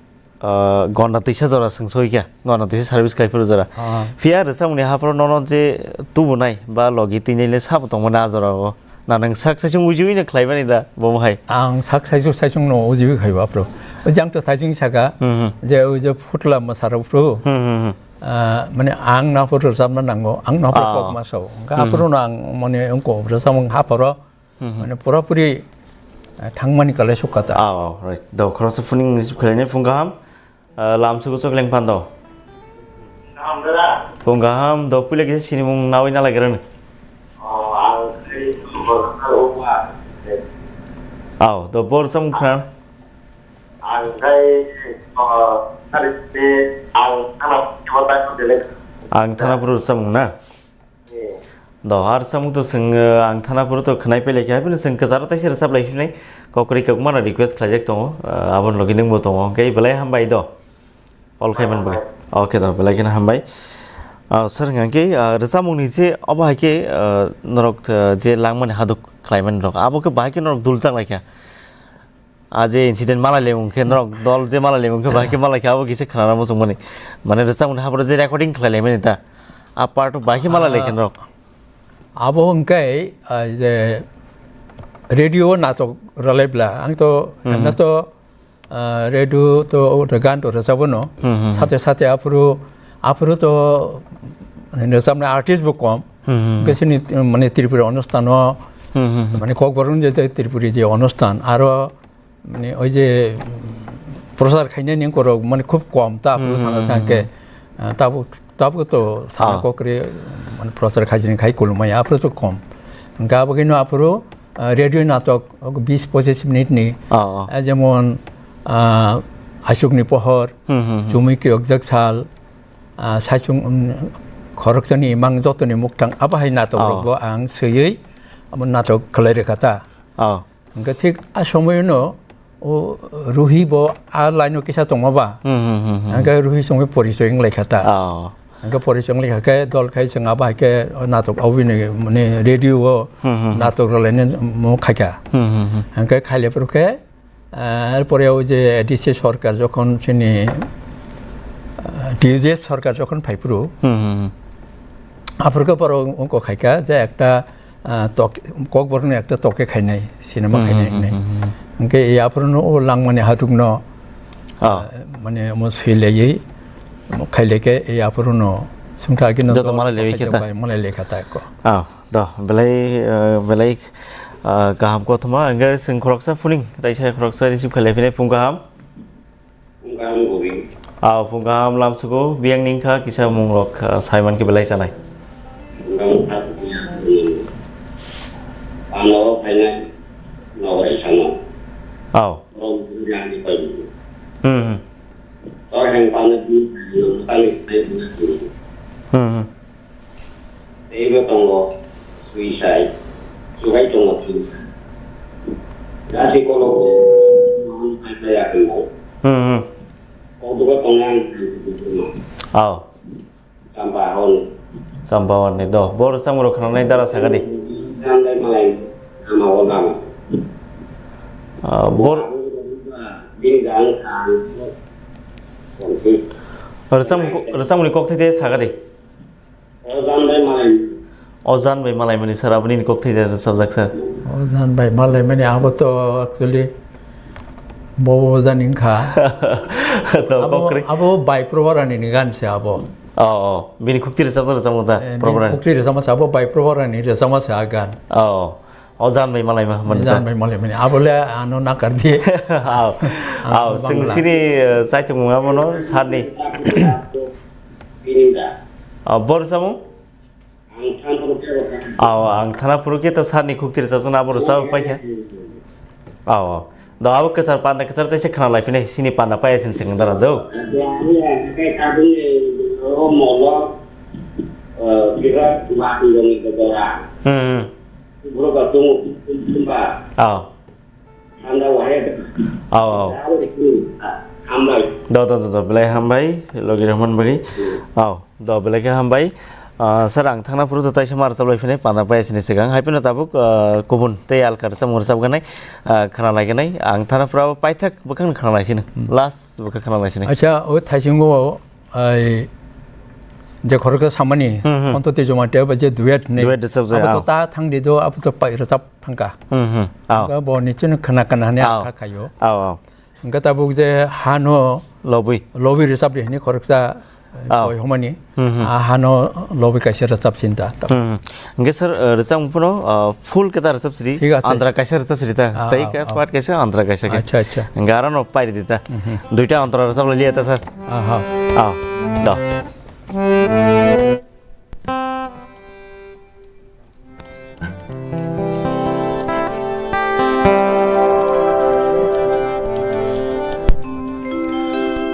ah, Gonda twisa jora swng soi kha, Gonda twisa service khai phuru jora. Ah. Phiya rwchapmungni hapharo nono je tubunai ba logi twinai le sabo tongmani ah jora o. Na nwng sak saichung ujiui no khlaimani da bomo hai? Ang sak saichung saichung no ujiui khai ba phuru. O jang to saichung saka Hmm, hmm. je o je phutla mwsarok phuru. Hmm, hmm, hmm. Ah, mane ang na phuru rwchapna nango, ang na phuru Ah. kok ma sao. Hwnkhe Hmm. aphuru no ang mane wngko rwchapmung hapharo Hmm, hmm. Mane pura puri, eh, thangmani kalai sukha ta. Ah, oh, right. Do khoroksa phuning receive khlainai phung kaham. Ah, lamsugo chok leng phando. Phung kaham do puila kisa sinimung nawi nalai gerang. Aw, do bor sam khna. Ang thana phuru samung na. Do, ar samung to chwng, eh, ang thana phuru to khwnai pailai kha, haibino chwng kwcharo taisa rwchap lai phinai, kokri kokmano request khlaijak tongo, eh, aboni logi nwngbo tongo, hwnkhe belai hambai do. All khaiman bai. Okay do, belai kheno hambai. Ah, sir, hwnkhe, ah, rwchapmungni je obo hai khe, ah, norok, ah, je langmani haduk khlaimani rok, abo khe bahai khe norok dul chak lai kha. Ah, je incident malai le wngkhe, norok dol je malai le wngkhe, bahai khe malai khe, abo kisa khwnana muchung mani. Mane rwchapmungni hapharo je recording khlai lai mani ta, a part o bahai khe malai le khe norok. Abo wngkhe, ah, je radio natok rwlai bla, ang to, Hmm. emna to, ah, radio to, o to gan to rwchabo no. Hmm, hmm, hmm. Sate sate aphuru, aphuru to rwchapnai artist bo kom. Hmm, hmm, hmm. Hwnkhe chini, mane Tripura onusthan o, Hmm, hmm, hmm. mane Kokborok ni je Tripuri je onusthan, aro mane oi je, mm, prochar khainani wngkorok mane khub kom ta aphuru Hmm, sana hmm, thangkhe, hmm. ah, tabuk, tabuk to sana Ah. kokre, mane prochar khaijani khai kulumaya aphuru to kom. Hwnkhe abo khe no aphuru, ah, radio natok, ok, bis pochis minute ni, Ah, ah. ah, jemon, ah, Asukni Pohor, Hmm, hmm, hmm. Chumui Kiyokjak Sal, ah, Saichung, um, Khoroksani Imang jotoni Mukthang, abo hai natok Ah. rok bo ang swiwi amo natok khlai rwkha ta. Ah. Hwnkhe thik a somoino o Ruhi bo a line o kisa tongma ba. Hmm, hmm, hmm, hmm. Hwnkhe Ruhi songwi porichoi wng lai kha ta. Oh. Hwnkhe porichoi wng lai kha khe dol khai chwng abo hai khe natok obini mane radio o Hmm, hmm, hmm. natok rwlainai mo khai kha. Hmm, hmm, hmm. Hwnkhe khai le phuru khe, ah, er pore o je A D C sorkar jokhon chini, ah, T U J S sorkar jokhon phai phuru, Hmm, hmm, hmm. aphuru khe borok wngko khai kha je ekta ah, tok-, Kokborokni ekta toke khainai, cinema Hmm, khainai hmm, hinwi. hmm, hmm, hmm. Hwnkhe e aphuru no o langmani haduk no, Ah. ah, mane omo swi laiwi, omo khai lai khe e aphuru no sungkha agi no Joto dol malai laiwi khe ta. Malai lai kha ta ko. Ah, do, belai, eh, belai, ah, kaham kothoma, hwnkhe chwng khoroksa phuning, taisa khoroksa receive khlai phinai phung kaham. Phung kaham guri. Ah, phung kaham lamsugo, biyang ningkha kisa mungrok, ah, saiman khe belai chanai. Phung kaham kha kisa mungrok. Ano phainai, nogai sana. Aw. Borok bwrwi ani pai. Hmm, hmm. Tor heng pano di, tani pai. Hmm, hmm. Teibo tongo, suicide, chubai tongo, suicide. Jati kologo, mahon paikhlaiya hinwi. Hmm, hmm. Kokdugo tongnai ang. Aw. Champa hon. Champa hon ni do. Bor samung rok khnanai dara sagadi. Champa malai ama o lama. Ah, bor. Bini jang khan. Rwchapmung, rwchapmungni kok thai thai sagadi. O jan bai malai. O jan bai malaimani sir, aboni kok thai thai rwchapjak sir. O jan bai malaimani abo to actually Bobo jani wngkha. To Abo, kokri. Abo bai Probarani ni gan se abo. Oh, oh. Bini khukti rwchapsa rwchapmung ta, Eh, bini Probarani. Khukti rwchapma se abo bai Probarani rwchapma se a gan. Oh. O jan bai malai ma mani ta. Jan bai malai mani. Abo le ano nakar di. Aw. Ano Aw, sing Bangla. Sini, eh, chaitung mung abo no sarni. Aw, bor samung? Aw, ang thana phuru khe to sarni khukti rwchapsa na abo rwchap paikha. Aw, aw. Do abo kwchar panda kwchar tei se khna lai phine sini panda paya sin sing dara do. Hmm, hmm. Aw. Aw, aw. Do, do, do, do. Belai hambai, logi Rahman bari. Aw. Do, belai khe hambai. Ah, sir, ang thangna phuru to taisa mar chaplai phine panda pai sini sigang. Hai phino tabuk, ah, kubun tei alka rwchapmung rwchap ganai, ah, khna lai ganai. Ang thangna phuru abo paithak bwkhakno khna lai sini. Hmm. Last bwkhak khna lai sini. Acha, o thaisingo, ai, je khoroksa samani, Hmm, hmm. Onto Tejomati abo je duet ni. Duet rwchap jai, Abo to ah. Ta thang di do, abo to pai rwchap thangka. Hmm, hmm. Ah. Hingke bo ni chini khna khna hani Ah. Akha khayo. Ah, ah. Hingke tabuk je hano Lobwi. Lobwi rwchap di hini khoroksa, Ah. Koi homani. Hmm, hmm. Ah, hano lobwi kaisa rwchap sinta. Hmm, hmm. Hingke sir, eh, rwchap phano, ah, full keta rwchap siri. Thik ase. Andra kaisa rwchap siri ta. Ah, Stay ah, ka ah. Part kaisa, andra kaisa ke. Acha, acha. Hingke aro no pai di ta. Hmm, hmm. Duita andra rwchap lai liya ta sir. Aha. Ah, do.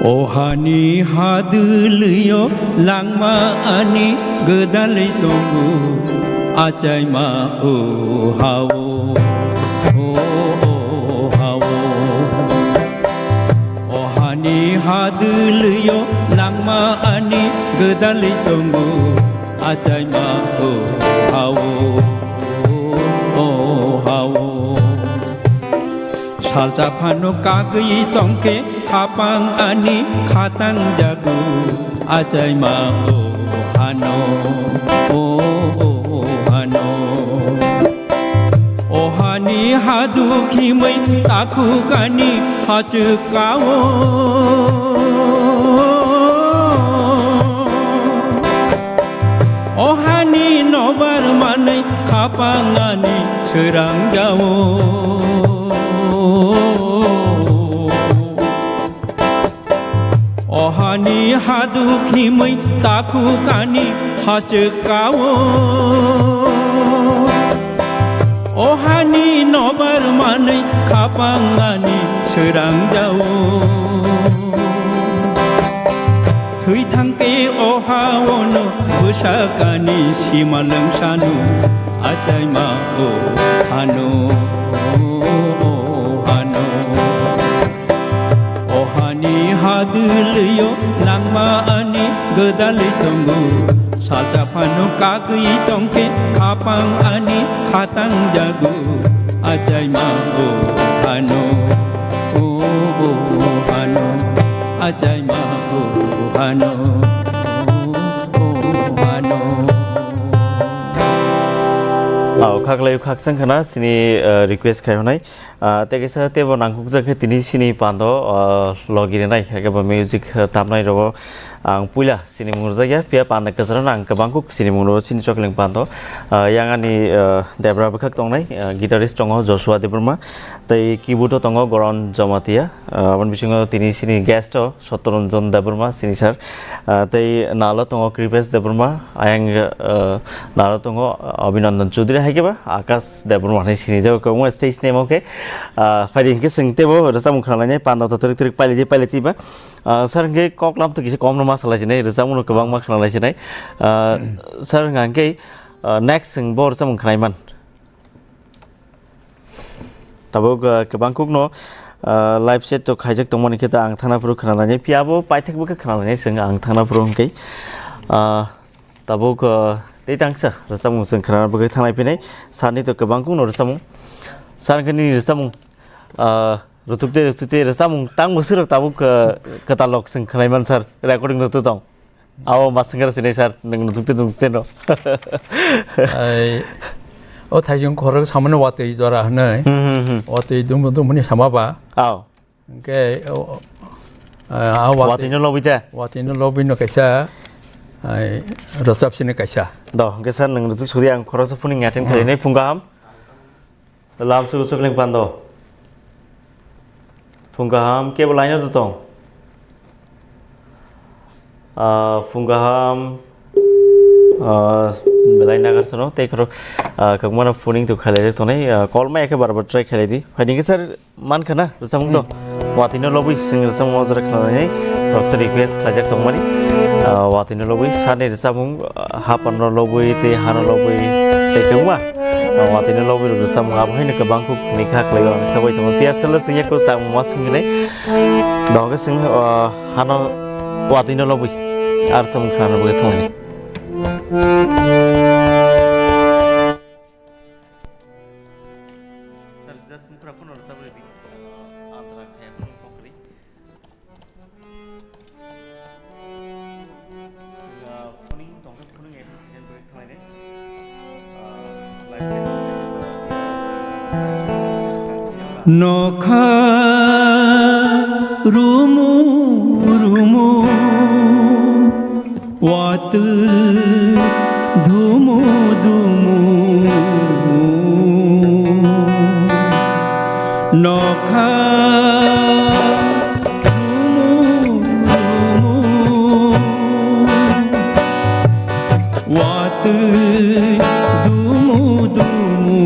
O hani hadwlwio langma ani gwdalwi tongo, achaima o hao, o, o hao. O hani hadwlwio langma ani gwdalwi tongo, achaima o hao, o hao. Salsa phano kagwi tongkhe khapang ani khatang jago, achaima o hano, o, o hano. O hani hadu khimwi takhuk ani hachwkao. O hani nobar manwi khapang ani swrangjao. O hani hadu khimwi takhuk ani hachwkao. O hani nobar manwi khapang ani swrangjao. Thwi thangkhe o haono bwsakani sima lwngsano achaima o hano, o hano. O hani hadwlwio langma ani gwdalwi tongo. Salsa phano kagwi tongkhe khapang ani khatang jago. Achaima o hano, o, o hano. Achaima o hano, o hano. Aw, khaklai khakchang khana sini, eh, request khai hwnai. Ah, tei kaisa teibo nangkukjak khe tini sini pando, ah, logi rinai, khe bo music, ah, tamnai rogo ang puila sini mung rwjakya, phiya panda kwcharo ang kwbang kuk sini mung rwo sini chokling pando. Ah, yang ani, ah, debra bwkhak tongnai, ah, guitarist tongo Joshua Debbarma, tei keyboard o tongo Goran Jamatia, ah, aboni bisingo tini sini guest o Sottoranjan Debbarma, sini sir. Ah, tei nalo tongo Kripesh Debbarma, ayang, ah, nalo tongo Abhinandan Choudhury, hai khe ba Akash Debbarma hinwi sini jago, kwbangma stage name o khe. Ah, phaidi hinkhe chwng teibo rwchapmung khna lainai, panda to twrwk twrwk pailai di, pailai di ba. Ah, sir, hinkhe kok lam to kisa kom no ma salai sinai, rwchapmung no kwbangma khna lai sinai. Ah, sir, hinkhe, ah, next chwng bo rwchapmung khnai man. Tabuk, ah, kwbang kuk no, ah, live set to khaijak tongmani khe ta ang thangna phuru khna lainai. Phiya bo paithak bo khe khna lainai chwng ang thangna phuru hwnkhe. Ah, tabuk, ah, tei tangsa rwchapmung chwng khna bo khe thanglai phinai. Sani to kwbang kuk no rwchapmung. Sani khe nini rwchapmung, ah, rutuk tei rutuk tei rwchapmung tang bo swrwk tabuk, ah, kwtal rok chwng khna man sir. Recording rok to tong. Abo ma swngkar sinai sir, nwng nuchukte nuchukte no. Ai, o thaising khorok samani watwi jora hwnwi. Hmm, hmm, hmm. Watwi dumo dumoni sama ba. Aw. Hwnkhe, o, o, a, a watwi, watwino lobwi de? Watwino lobwino kaisa, ai, rwchapsini kaisa. Do, hwnkhe sir, nwng rwchapsuri ang khoroksa phuning attend khlainai, phung kaham. Lamsugo Sukleng Pando. Phung kaham, kebo line-o tong? Ah, phung kaham, ah, belai nagar sano, tei khoro, ah, kakmano phoning to khailai tongnai, ah, call ma ekhe bar bar try khailai di. Phaidi khe sir, man khana, rwchapmung to. Hmm. Watwino lobwi sing rwchapmung o jora khlainai, khoroksa request khlaijak tongmani. Ah, watwino lobwi, sani rwchapmung, ah, hapanno lobwi, tei hano lobwi, tei kwbangma. Ah, watwino lobwi rok rwchapmung abo haino kwbang kuk hwnwi kha khlai o ang sabai tongo. Phiya salo singya ko samung ma singni. Dohokhe sing, ah, hano watwino lobwi. Ar samung khana bagwi thongni. Sir, just mukra phone rwchapmung di. Ah, antra khaya phone kokri. Nokha rumu rumu watwi dhumu dhumu nokha rumu rumu watwi dhumu dhumu.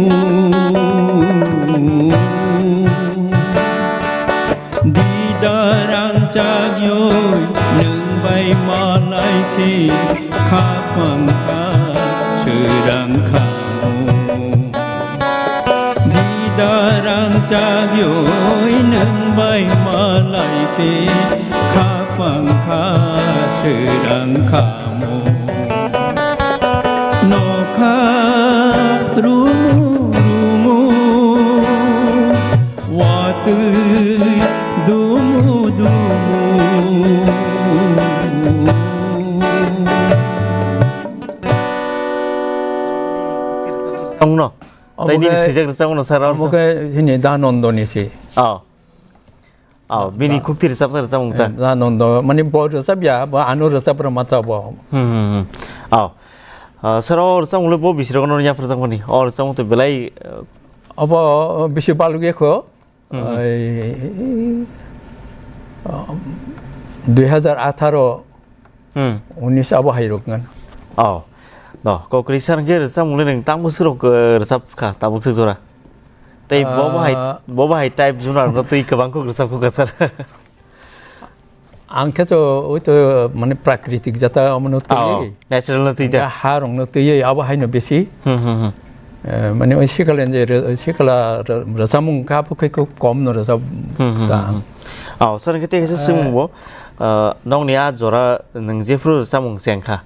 Dida rangchak yoi nwng bai malai khe khapang kha srang kha. Dida rangchak yoi nwng bai malai khe khapang kha srang kha. Nokha rumu rumu watwi dumu dumu. Songno. Omo khe, tei nini swijak rwchapmano sir, omo khe hini Danondo ni si. Oh. Oh, bini khukti rwchapsa rwchapmung ta? Eh, Danondo, mani bo rwchapya, bo ano rwchap rwma ta bo. Hmm, hmm, hmm. Oh. Ah, sir, o rwchapmung le bo bisirok no yapharjakmani. O rwchapmung to belai, eh, obo bisi balugya kho. Hmm, hmm. Ai, ah, dui hajar atharo Hmm. Unis abo hai rok ngan. Oh. No, kok risa hwnkhe rwchapmung le nwng tamo swrok, eh, rwchap kha, tabuk swk jora. Tei bo bahai, ah, bo bahai type junar no twi kwbang kok rwchap kha sir. Ang khe to, oi to, mane, prakritik jata omo no twi. Oh, natural no twi ta. Ha rong no twi, abo hai no besi. Hmm, hmm, hmm. Eh, mane, oi sikala je, re-, sikala re-, rwchapmung kha, bo khai kok kom no rwchap. Hmm, hmm, ta. Hmm, hmm. Oh, sir, kete kete swngmung bo, eh, nokni a jora nwng jephru rwchapmung cheng kha,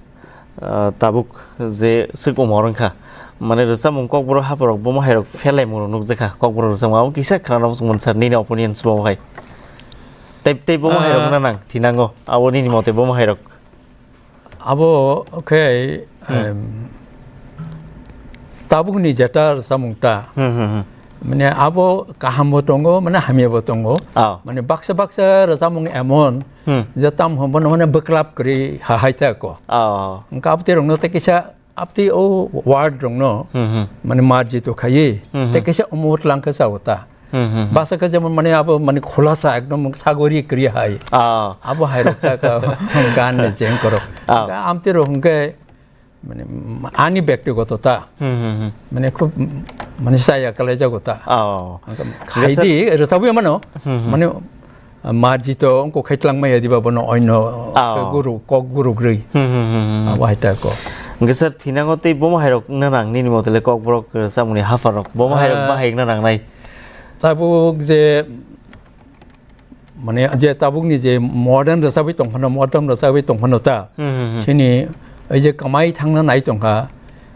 eh, tabuk je swk umor wng kha, mane, rwchapmung kokborok haphar rok, bomo hai rok phelaimung rok nukjakha, kokborok rwchapmung abo kisa khna rw song sir, nini opinion bo hai. Tei, tei bomo hai rok, ah, na nang thinango, abo nini mote bomo hai rok. Abo khe, hmm, em, tabukni jeta rwchapmung ta. Hmm, hmm, hmm. Mane abo kaham bo tongo, mane hamya bo tongo. Oh. Mane baksa baksa rwchapmung emon, hmm, je tam hwn bono mane bwklap kwrwi ha hai ta ko. Oh. Hwnkhe abtwi rokno tei kisa abtwi o word rokno, hmm, hmm, mane marjito khaiwi, hmm, hmm, tei kisa umut lang khe chao ta. Hmm, hmm, hmm. Basa khe jemon mane abo mane khulasa ekdom sagori kwrwi hai. Ah. Abo hai rok ta ka gan ni jeng korok. Ah. Ka amtwi rok hwnkhe mane ani bektigoto ta. Hmm, hmm, hmm. Mane khub mane saya kalai jago ta. Ah. Khai di rwchapwi mano. Hmm, hmm. Mane marjito wngkha khai twlang maya diba bono oino, ah, guru, kok guru gwrwi. Hmm, hmm, hmm, hmm. Abo hai ta ko. Hwnkhe sir, thinango tei bomo hai rok wngna nang nini mote le kokborok rwchapmungni haphar rok. Bomo hai rok, ah, bahai wngna nang nai. Tabuk je, mane, je tabukni je modern rwchapwi tong phano, modern rwchapwi tong phano ta. Hmm, hmm, hmm. Chini oi je kamai thangna nai tong kha,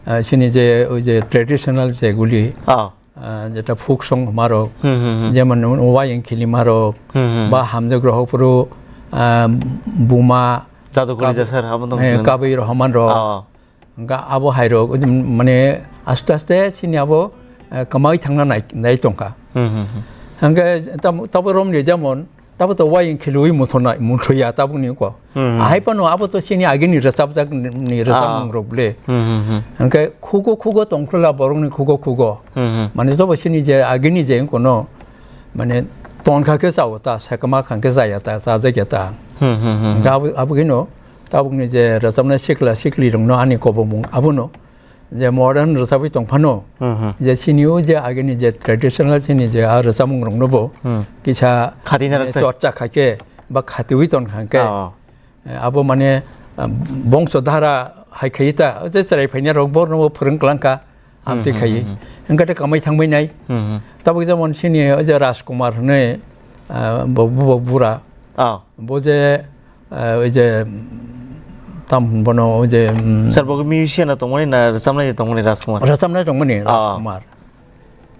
ah, chini je oi je traditional je guli, ah, ah, jeta folk song hwnmarok, hmm, hmm, hmm, jemon wayang khilimarok, hmm, hmm, ba hamjak rohok phuru, ah, buma, jadukuri kab-, jasar, abo tong eh, phano. Kabui rohormanrok. Ah. Hwnkhe abo hai rok, mane, aste aste chini abo, eh, kwmawi thangna nai, nai tongkha. Hmm, hmm, hmm. Hwnkhe tam-, tabuk romni jemon, tabuk to wayeng khilwi muthunai, muthuya tabukni ko. Hmm, hmm. Ahai phano abo to chini agini rwchapjak ni, ni rwchapmung rok le. Hmm, hmm, hmm. Hwnkhe khugo khugo tongkhwla borokni khugo khugo. Hmm, hmm. Mane jobo chini je agini je wngkha no, mane tonkha khe chao ta, sekma khang khe chaya ta, chajakya ta. Hmm, hmm, hmm, hmm. Hwnkhe abo, abo khe no, tabukni je rwchapnai sikla sikli rok no ani kobomung abo no. Je modern rwchapwi tong phano, hmm, hmm, je chini o je agini je traditional chini je a rwchapmung rokno bo, hmm, kisa, khati na eh, rwkthai, chorcha khaikhe ba khatiwi tong khankhe, oh, eh, abo mane, ah, bongso dhara hai khai ta, je chwrai phainai rok borno bo phwrwng klang kha, hmm, amtwi khai. Hmm, hmm. Hwnkhe kamai thangbai nai. Hmm, hmm. Tabuk jemon chini o je Rajkumar hwnwi, ah, bo, bo, bo bura. Oh. Bo je, eh, oi je, tam bono oi je, mm, sir, bo musician na tongmani na rwchapnai tongmani Rajkumar? Rwchapnai tongmani, ah, Rajkumar.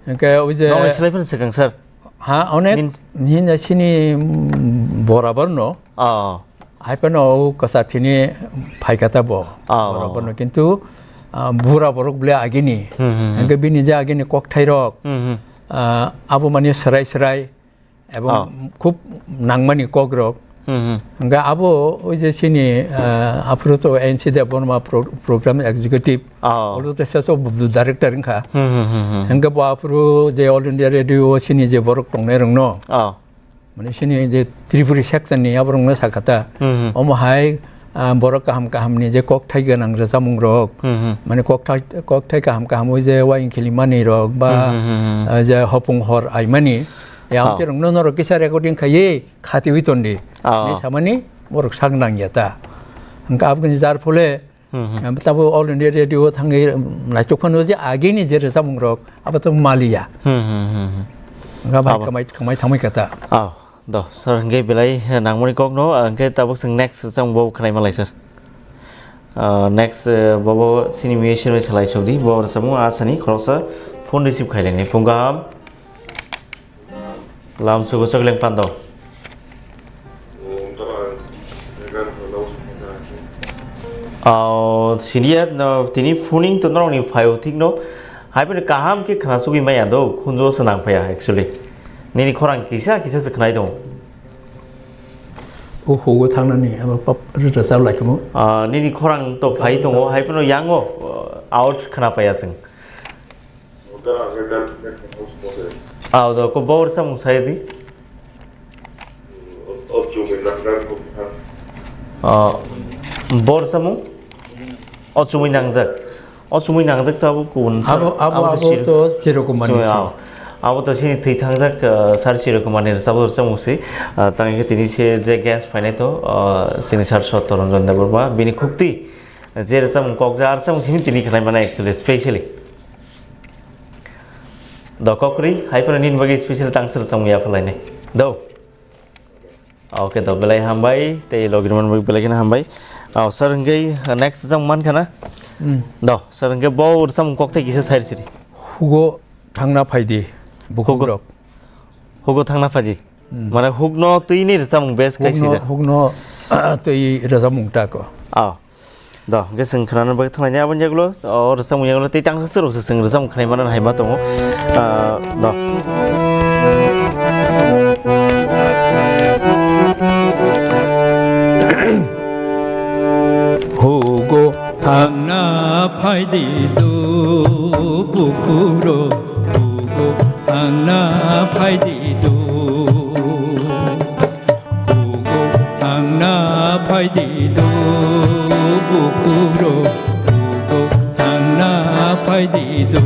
Hwnkhe oi je nokni slai phano swkang, sir? Ha, onek nin- nin chini, mm, borabar no. Ah. Hai phano o kwchar thini phaikha ta bo. Ah. Borabar no, kintu, ah, bura borok bole agini. Hmm, hmm, hmm. Hwnkhe bini je agini kokthai rok, hmm, hmm, ah, abo mani swrai swrai. Ebong, oh, khub nangmani kokrok. Hmm, hmm. Hwnkhe abo oi je chini, ah, aphuru to N C Debbarma pro-, program executive. Oh. Olo to seso director wngkha. Hmm, hmm, hmm, hmm. Hwnkhe bo aphuru je All India Radio o chini je borok tongnai rokno, oh, mane chini je Tripuri section ni aborokno sakha ta. Hmm, hmm. Omo hai, ah, borok kaham kaham ni je kokthai gwnang rwchapmung rok. Hmm, hmm. Mane kokthai, kokthai kaham kaham oi je wayeng khilimani rok ba, hmm, hmm, hmm, hmm, ah, je hopung hor aimani. Ya, oh, amtwi rokno norok kisa recording khaiwi khatiwi tondi. Oh. Hinwi samani borok sak nangya ta. Hwnkhe aboni jar phole, hmm, hmm, ah, tabo All India Radio o thangwi, um, naitok phano je agini je rwchapmung rok, abo to maliya. Hmm, hmm, hmm, hmm. Hwnkhe bai, abo kamai, kamai thangbai kha ta. Oh, do, sir, hwnkhe belai, eh, nangmani kokno, ah, hwnkhe tabuk chwng next rwchapmung bo khwnaima lai, sir. Ah, next, eh, bobo chini musician bai salai chukdi, bo rwchapmung asani khoroksa phone receive khailani. Phung kaham. Lam sugo chokling pando. Oh, siniya, no, tini phuning to norokni phaio thik no. Hai phano kaham khe khna sugwi maya do, khunjo se nang phaya actually. Nini khorang kisa kisa se khnai tongo. O hugo thangnani abo pap rwchap lai kamo. Ah, nini khorang to phai tongo, hai phano yango, uh, out khna paya chwng. Ah, do ko bor samung sai di. Ah, bor samung? O chumui nangjak. O chumui nangjak to abo kubun sa-, abo, abo, abo to abo sir-, to serokom mani chumui, se. Ah. Abo to sini thwi thangjak, ah, sar serokom mani sabo samung si. Ah, tang khe tini se je guest phainai to, ah, sini sar Sotto Ranjan Debbarma. Bini khukti je rwchapmung kokjak, ar rwchapmung simi tini khlai mano actually, specially. Do kokri, hai phano nini bagwi special tang sir rwchapmung ya phalainai. Do. Okay, do belai hambai, tei logirman bagwi belai kheno hambai. Oh, sir, hwnkhe, uh, next rwchapmung mankha na? Hmm. Do, sir, hwnkhe bo rwchapmung kokthai kisa sai siri. Hugo thangna phaidi, bukhuk rok. Hugo thangna phaidi. Hmm. Mane hukno twi ni rwchapmung best khai sijak. Hukno, hukno, twi rwchapmung ta ko. Ah. Do, hwnkhe chwng khwnana bagwi thanglaini aboni yagulo, o rwchapmung yagulo tei tangsa swrwksa chwng rwchapmung khwnai mano hai ma tongo. Ah, do. Hugo thangna phaidi do, bukhuk rok, Hugo thangna phaidi do. Hugo thangna phaidi do, bukhuk rok, Hugo thangna phaidi do.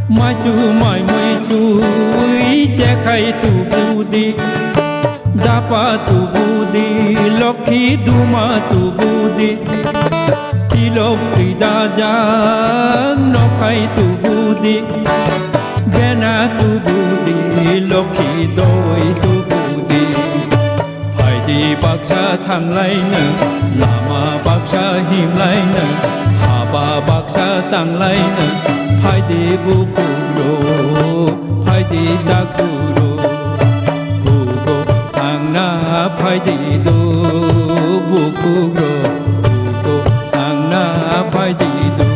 Maichu mai mui chui chekhai tubudi, dapa tubudi, lokhi duma tubudi, tilok twi dajak nokhai tubudi, bena tubudi, lokhi doi tubudi. Phaidi baksa thanglaino, lama baksa himlaino, haba baksa tanglaino, phaidi bukhuk rok, phaidi takhuk rok, Hugo thangna phaidi do, bukhuk rok, Hugo thangna phaidi do.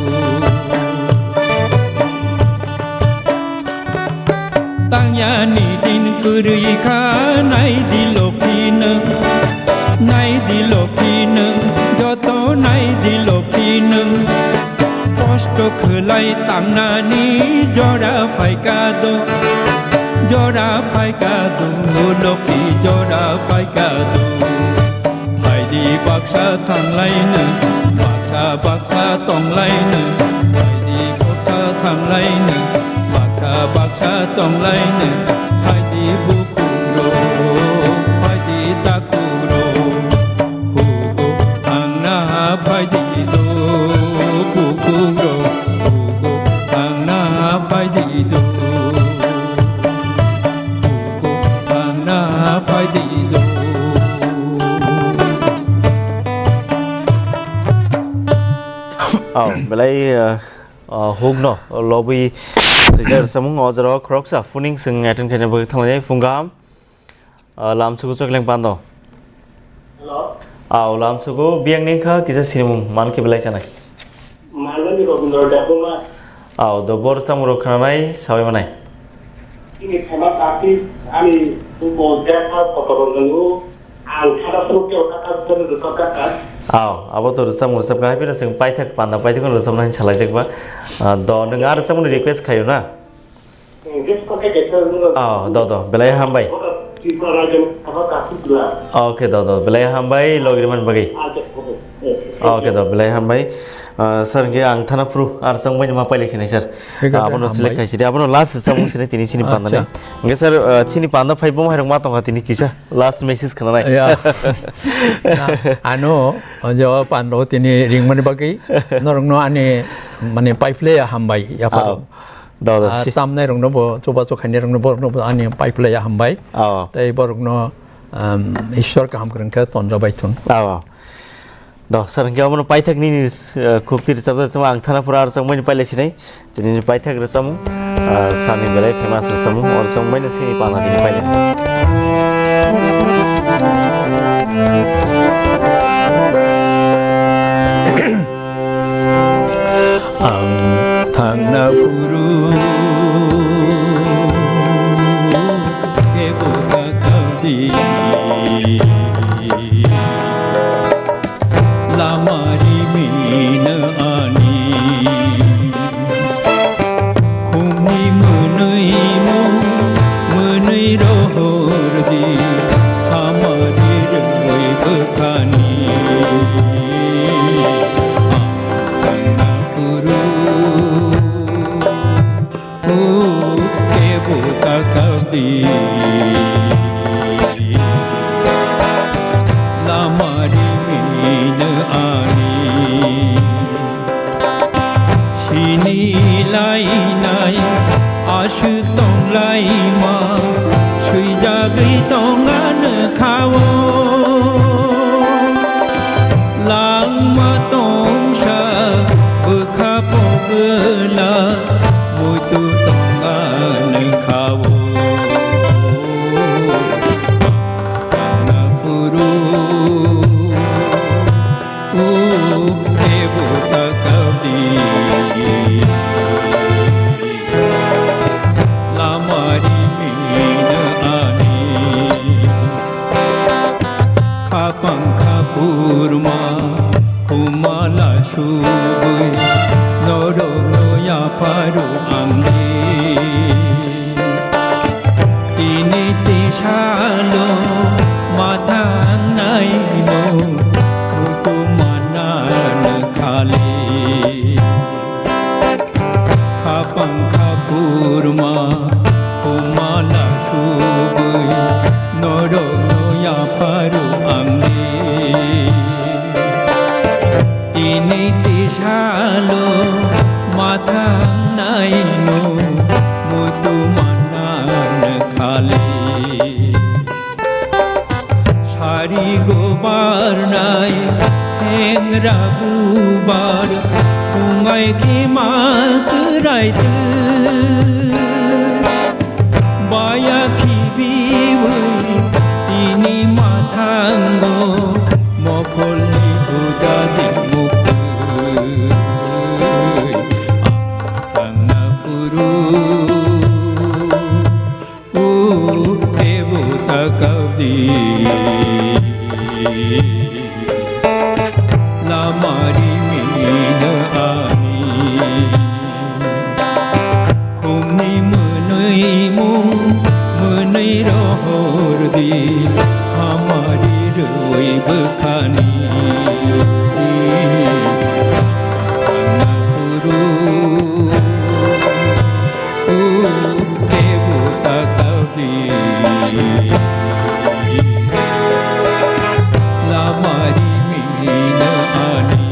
Ai tangnani jora phaikado, jora phaikado, loki jora phaikado. Phaidi baksa thanglaino, baksa baksa tonglaino. Phaidi baksa thanglaino, baksa baksa tonglaino. Phaidi bukurok, phaidi takurok. Hugo thangna phaidi do, bukurok. Hugo thangna phaidi do. Hugo thangna phaidi do. Oh, belai, uh, uh, hugno lobwi swijak samung o jora khoroksa phuning chwng attend khaina bagwi thanglainai phung kaham. Ah, lamsugo choklang pando. Hello. Aw, lamsugo biyang ni kha kisa sinimung man khe belai chanai. Malani Robindra Debbarma. Aw, do bor samung rok khananai sawi manai. Ini thema tati ani bo jeta kotor nungu ang thara suru ke ota ka suru ka ka. Aw, abo to rwchapmung rwchap ka hai phano chwng paithak panda paithak rwchapnani salaijak ba. Ah, do nwng ar rwchapmung request khaio na? Oh, do, do, belai hambai. Okay, do, do, belai hambai, logri man bagwi. Okay, do, belai hambai. Ah, sir, hwnkhe ang thana phuru, ar song bai ma pailai sinai, sir. Thik ache, abono select hambai. Khai sidi, abono last samung sini tini chini panda ni. Acha. Hwnkhe, sir, ah, chini panda phai bom hairok ma tongkha tini kisa, last message khna nai. Ya. Na, ano, o jo pando tini ring mani bagwi, norok no ani, mane, pai phle ya hambai, ya paro. Do, do, ah, si- tamnai rokno bo, chubachu khainai rokno bo, rokno bo ani pai phlai ya hambai. Oh. Tei borokno, um, Ishwar kaham kwrwng khe tonjabai thun. Oh. Do, sir, hwnkhe omono paithak nini, uh, khukti rwchapjak, ang thana phuru ar chwng mani pailai sinai. Tini paithak rwchapmung, uh, sani belai famous rwchapmung, or chwng mani sini pana tini pailai. Ang thangna phuru kebo ta kadi, lama rimino ani. Khumni mwnwi mung mwnwi rohor di, hamari rwui bwkhani. Ang thangna phuru, o, kebo ta kadi. Lama rimino ani. Sini lainai aswk tong laima, swijagwi tong ano kha-o. Langma tongsa bwkha pogwna, muitu tong ano kha-o. Thangna phuru, o, kebo ta kadi. Lama rimino ani. Khapang khaphurma, khumala subui, norokno yapharu ang di. Tini tisalo mathang naino, muitu mana nang khali. Khapang khaphurma, khumala subui, norokno yapharu ang di. Tini tisalo mathang naino, muitu mana nang khali. Sari go barnai hengra bubar, pungai khe ma kwrai twi. Baya khibiwi tini mathango, mokolni huda di muktwi. Ang thangna phuru, o, kebo ta kadi. Lama rimino ani. Hamari rwi bwkhani anna phuru uke buta kabi lamari mina ani.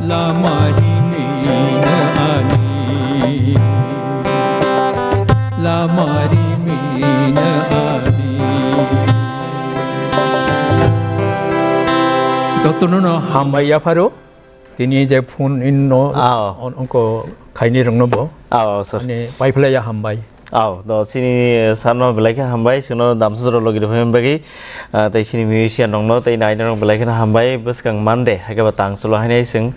Lamari mina ani, lamari mina ani. Jotono no hambai yapharo, tini je phone in no Ao. On-, onko khaini rongno bo. Ao, sir. Ani paiphlaiya hambai. Ao, do sini sarno belai khe hambai, sino damsajro logi rwphai bagwi, ah, tei sini musician rokno, tei naina rok belai kheno hambai, bwskang Monday, hai khe ba tang cholo hainai chwng,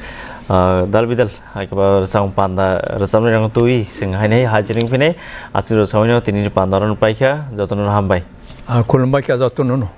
ah, dal bidal, hai khe ba rwchapmung panda, rwchapnai rok twi, chwng hainai hajring phinai, aswk rwchapmung no tini panda rok paikha, jotono hambai. Ah, khulumbai kha jotono no.